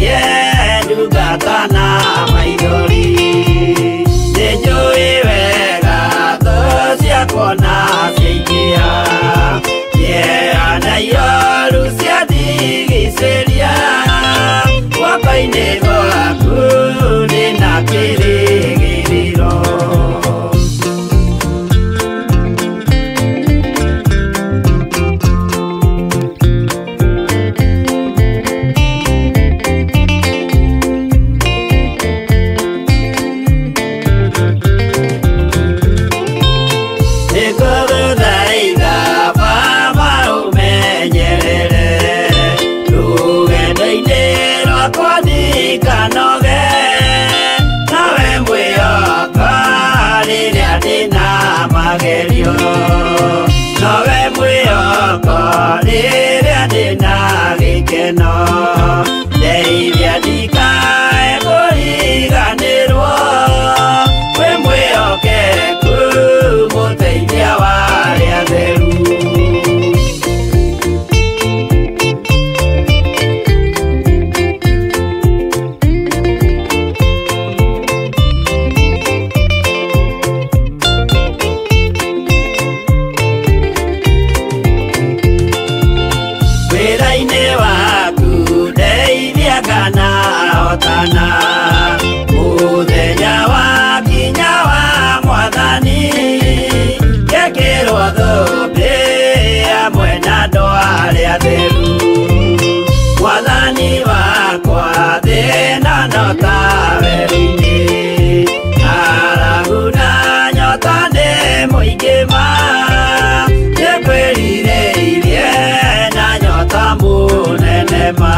kĩroko rĩrĩa ndĩna gĩkeno ndeithia ndikae kũriganĩrwo wĩ mwĩhokeku mũteithia wa arĩa atheru. Wĩra-inĩ waku ndeithia kana hotana mũthenya wa kinya wa mwathani ngekĩrwo thũmbĩ hamwe na andũ arĩa atheru. Mwathani wakwa thĩna no ta werũ-inĩ ng'aragu na nyota nĩ mũingĩ ma nĩngwĩrirĩirie na nyota mũnene ma.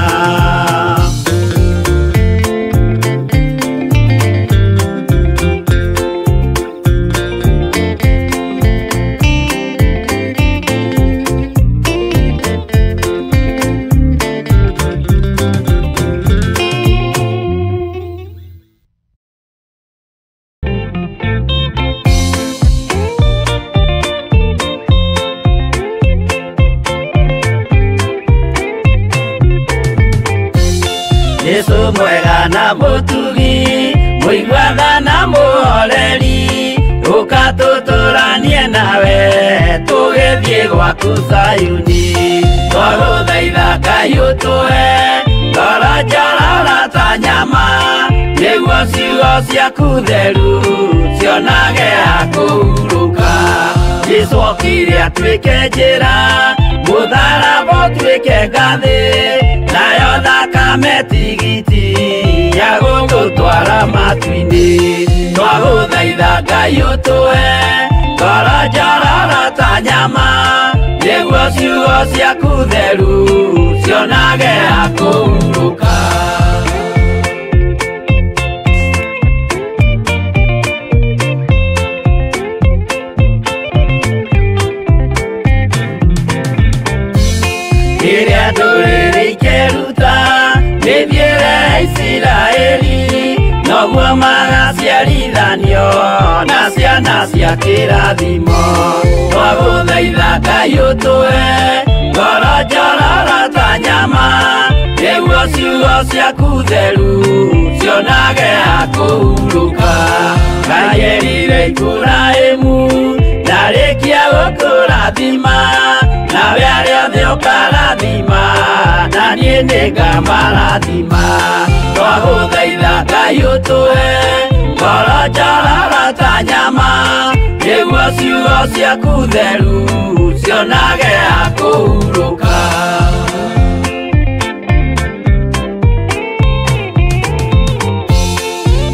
Jesu mwega na mũtugi mũiguana na mũhoreri ũka tũtũranie nawe tũgĩthiĩ gwaku Zayuni. Twagũthaitha Ngai ũtũhe ngoro njororo ta nyama nĩguo ciugo ciaku theru cionage ha kũhurũka. Jesu okire atuĩke njĩra mũtharaba ũtuĩke ngathĩ nayo thakame tigiti ya gũgũtwara matu-inĩ. Twagũthaitha Ngai ũtũhe ngoro njororo ta nyama nĩguo ciugo ciaku theru cionage ha kũhurũka. Rĩrĩa ndũrĩrĩ ikeruta mĩthiĩre ya Isiraeli noguo magaciarithanio na ciana cia kĩrathimo. Twagũthaitha Ngai ũtũhe ngoro njororo ta nyama nĩguo ciugo ciaku theru cionage ha kũhurũka. Ngai erire Iburahĩmu ndarĩkia gũkũrathima nawe arĩa othe ũkarathima na niĩ nĩngamarathima. Twagũthaitha Ngai ũtũhe ngoro njororo ta nyama nĩguo ciugo ciaku theru cionage ha kũhurũka.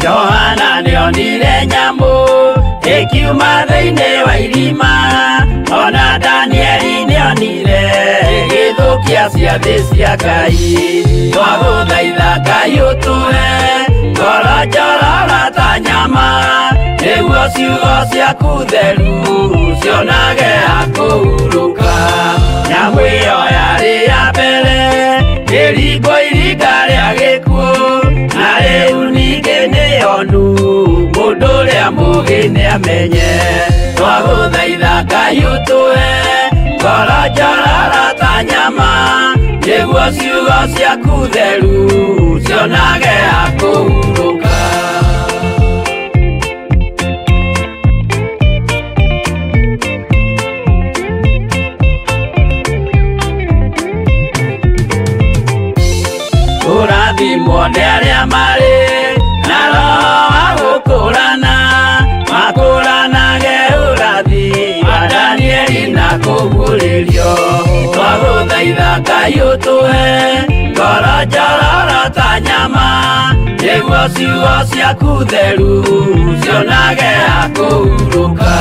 Johana nĩonire nyamũ ĩkiuma thĩinĩ wa irima ona Danieli nĩonire ĩgĩthũkia ciathĩ cia Ngai. Twagũthaitha Ngai ũtũhe ngoro njororo ta nyama nĩguo ciugo ciaku theru cionage ha kũhurũka. Nyamũ ĩyo yarĩ ya mbere ĩringwo iringa rĩa gĩkuũ na rĩu ningĩ nĩyonu mũndũ ũrĩa mũũgĩ nĩamenye. Twagũthaitha Ngai ũtũhe ngoro njororo ta nyama nĩguo ciugo ciaku theru cionage ha kũhurũka. Kũrathimwo nĩ arĩa marĩ na roho wa gũkũrana makũranage ũrathi wa Danieli na kũguũrĩrio. Twagũthaitha Ngai ũtũhe ngoro njororo ta nyama nĩguo ciugo ciaku theru cionage ha kũhurũka.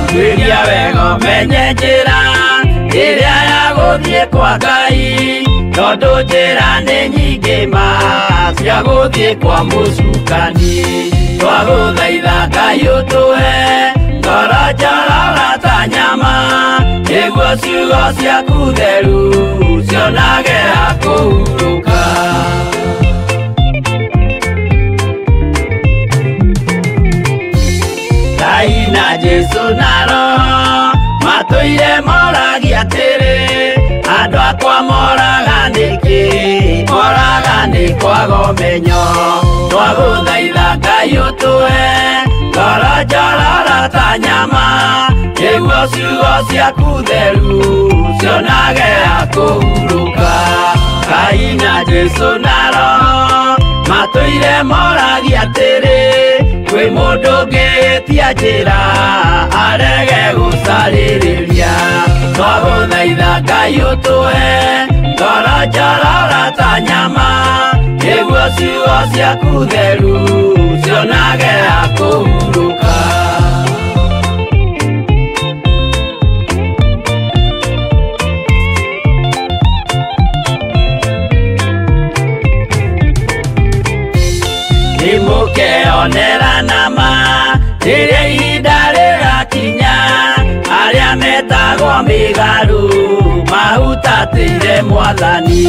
Tuĩria wega ũmenye njĩra ĩrĩa ya gũthiĩ kwa Ngai tondũ njĩra nĩ nyingĩ ma cia gũthiĩ kwa mũcukani. Twagũthaitha Ngai ũtũhe Ngoro njororo ta nyama nĩguo ciugo ciaku theru cionage ha kũhurũka. Ngai na Jesũ na Roho matũire moragia atĩrĩ, andũ akwa moraga nĩkĩ? Moraga nĩ kwaga ũmenyo. Twagũthaitha Ngai ũtũhe ngoro njororo ta nyama nĩguo ciugo ciaku theru cionage ha kũhurũka. Ngai na Jesũ na Roho matũire moragia atĩrĩ, kwĩ mũndũ ũngĩtia njĩra arege gũcarĩrĩria. Twagũthaitha Ngai ũtũhe ngoro njororo ta nyama nĩguo ciugo ciaku theru cionage ha kũhurũka. Nĩmũkeonera nama rĩrĩa ihinda rĩgakinya, arĩa metagwo mĩgarũ mahutatĩire Mwathani.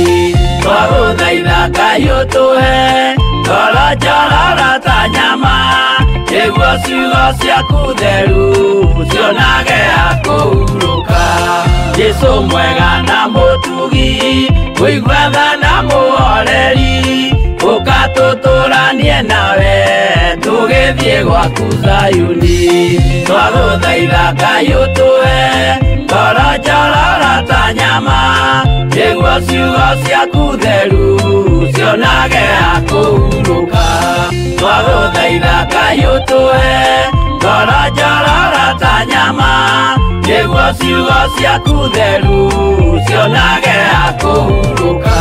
Twagũthaitha Ngai ũtũhe ngoro njororo ta nyama nĩguo ciugo ciaku theru cionage ha kũhurũka. Jesũ mwega na mũtugi, mũigua tha na mũhoreri, ũka tũtũranie nawe tũgĩthiĩ gwaku Zayuni. Twagũthaitha Ngai ũtũhe ngoro njororo ta nyama nĩguo ciugo ciaku theru cionage ha kũhurũka. Twagũthaitha Ngai ũtũhe ngoro njororo ta nyama nĩguo ciugo ciaku theru cionage ha kũhurũka.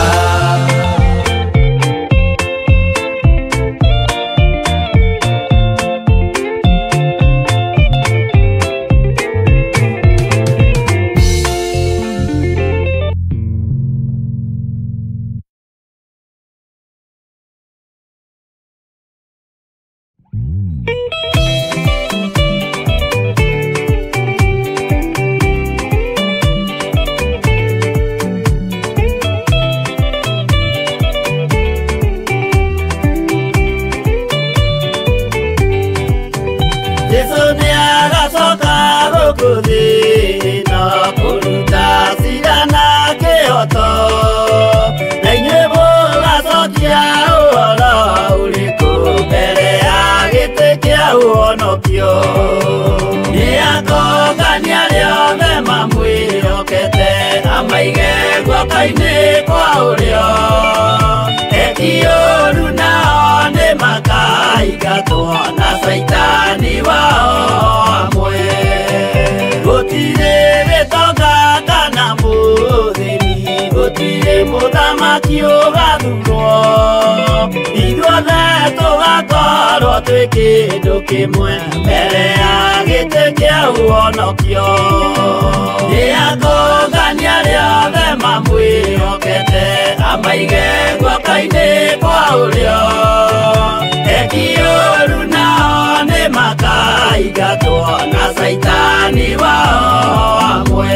Jesũ nĩagacoka gũkũ thĩ ĩno kũruta cira na kĩhooto, na inyuĩ mũgacokia ũhoro ũrĩkũ mbere ya gĩtĩ kĩa ũhonokio? Nĩakongania arĩa othe mamwĩhokete, amaige guoko-inĩ kwa ũrĩo. Eki ũũru nao nĩmakaingatwo na Caitani wao hamwe. Gũtirĩ gĩtonga kana mũthĩni, gũtirĩ mũthamaki ũgathurwo, ithuothe tũgakorwo twĩ kĩndũ kĩmwe mbere ya gĩtĩ kĩa ũhonokio. Nĩakongania arĩa othe mamwĩhokete, amaige guoko-inĩ kwa ũrĩo. Eki ũũru nao nĩmakaingatwo na Caitani wao hamwe.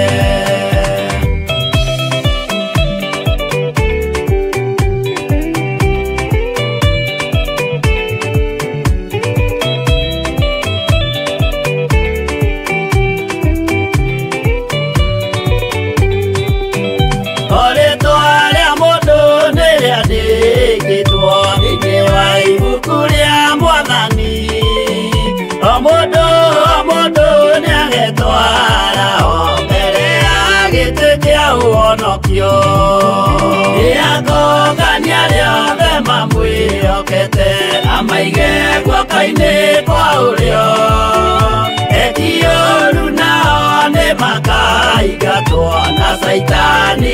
Rĩtwa rĩa mũndũ nĩrĩandĩkĩtwo thĩinĩ wa ibuku rĩa Mwathani. O mũndũ o mũndũ nĩagetwara o mbere ya gĩtĩ kĩa ũhonokio. Nĩakongania arĩa othe mamwĩhokete, amaige guoko-inĩ kwa ũrĩo. Eki ũũru nao nĩmakaingatwo na Caitani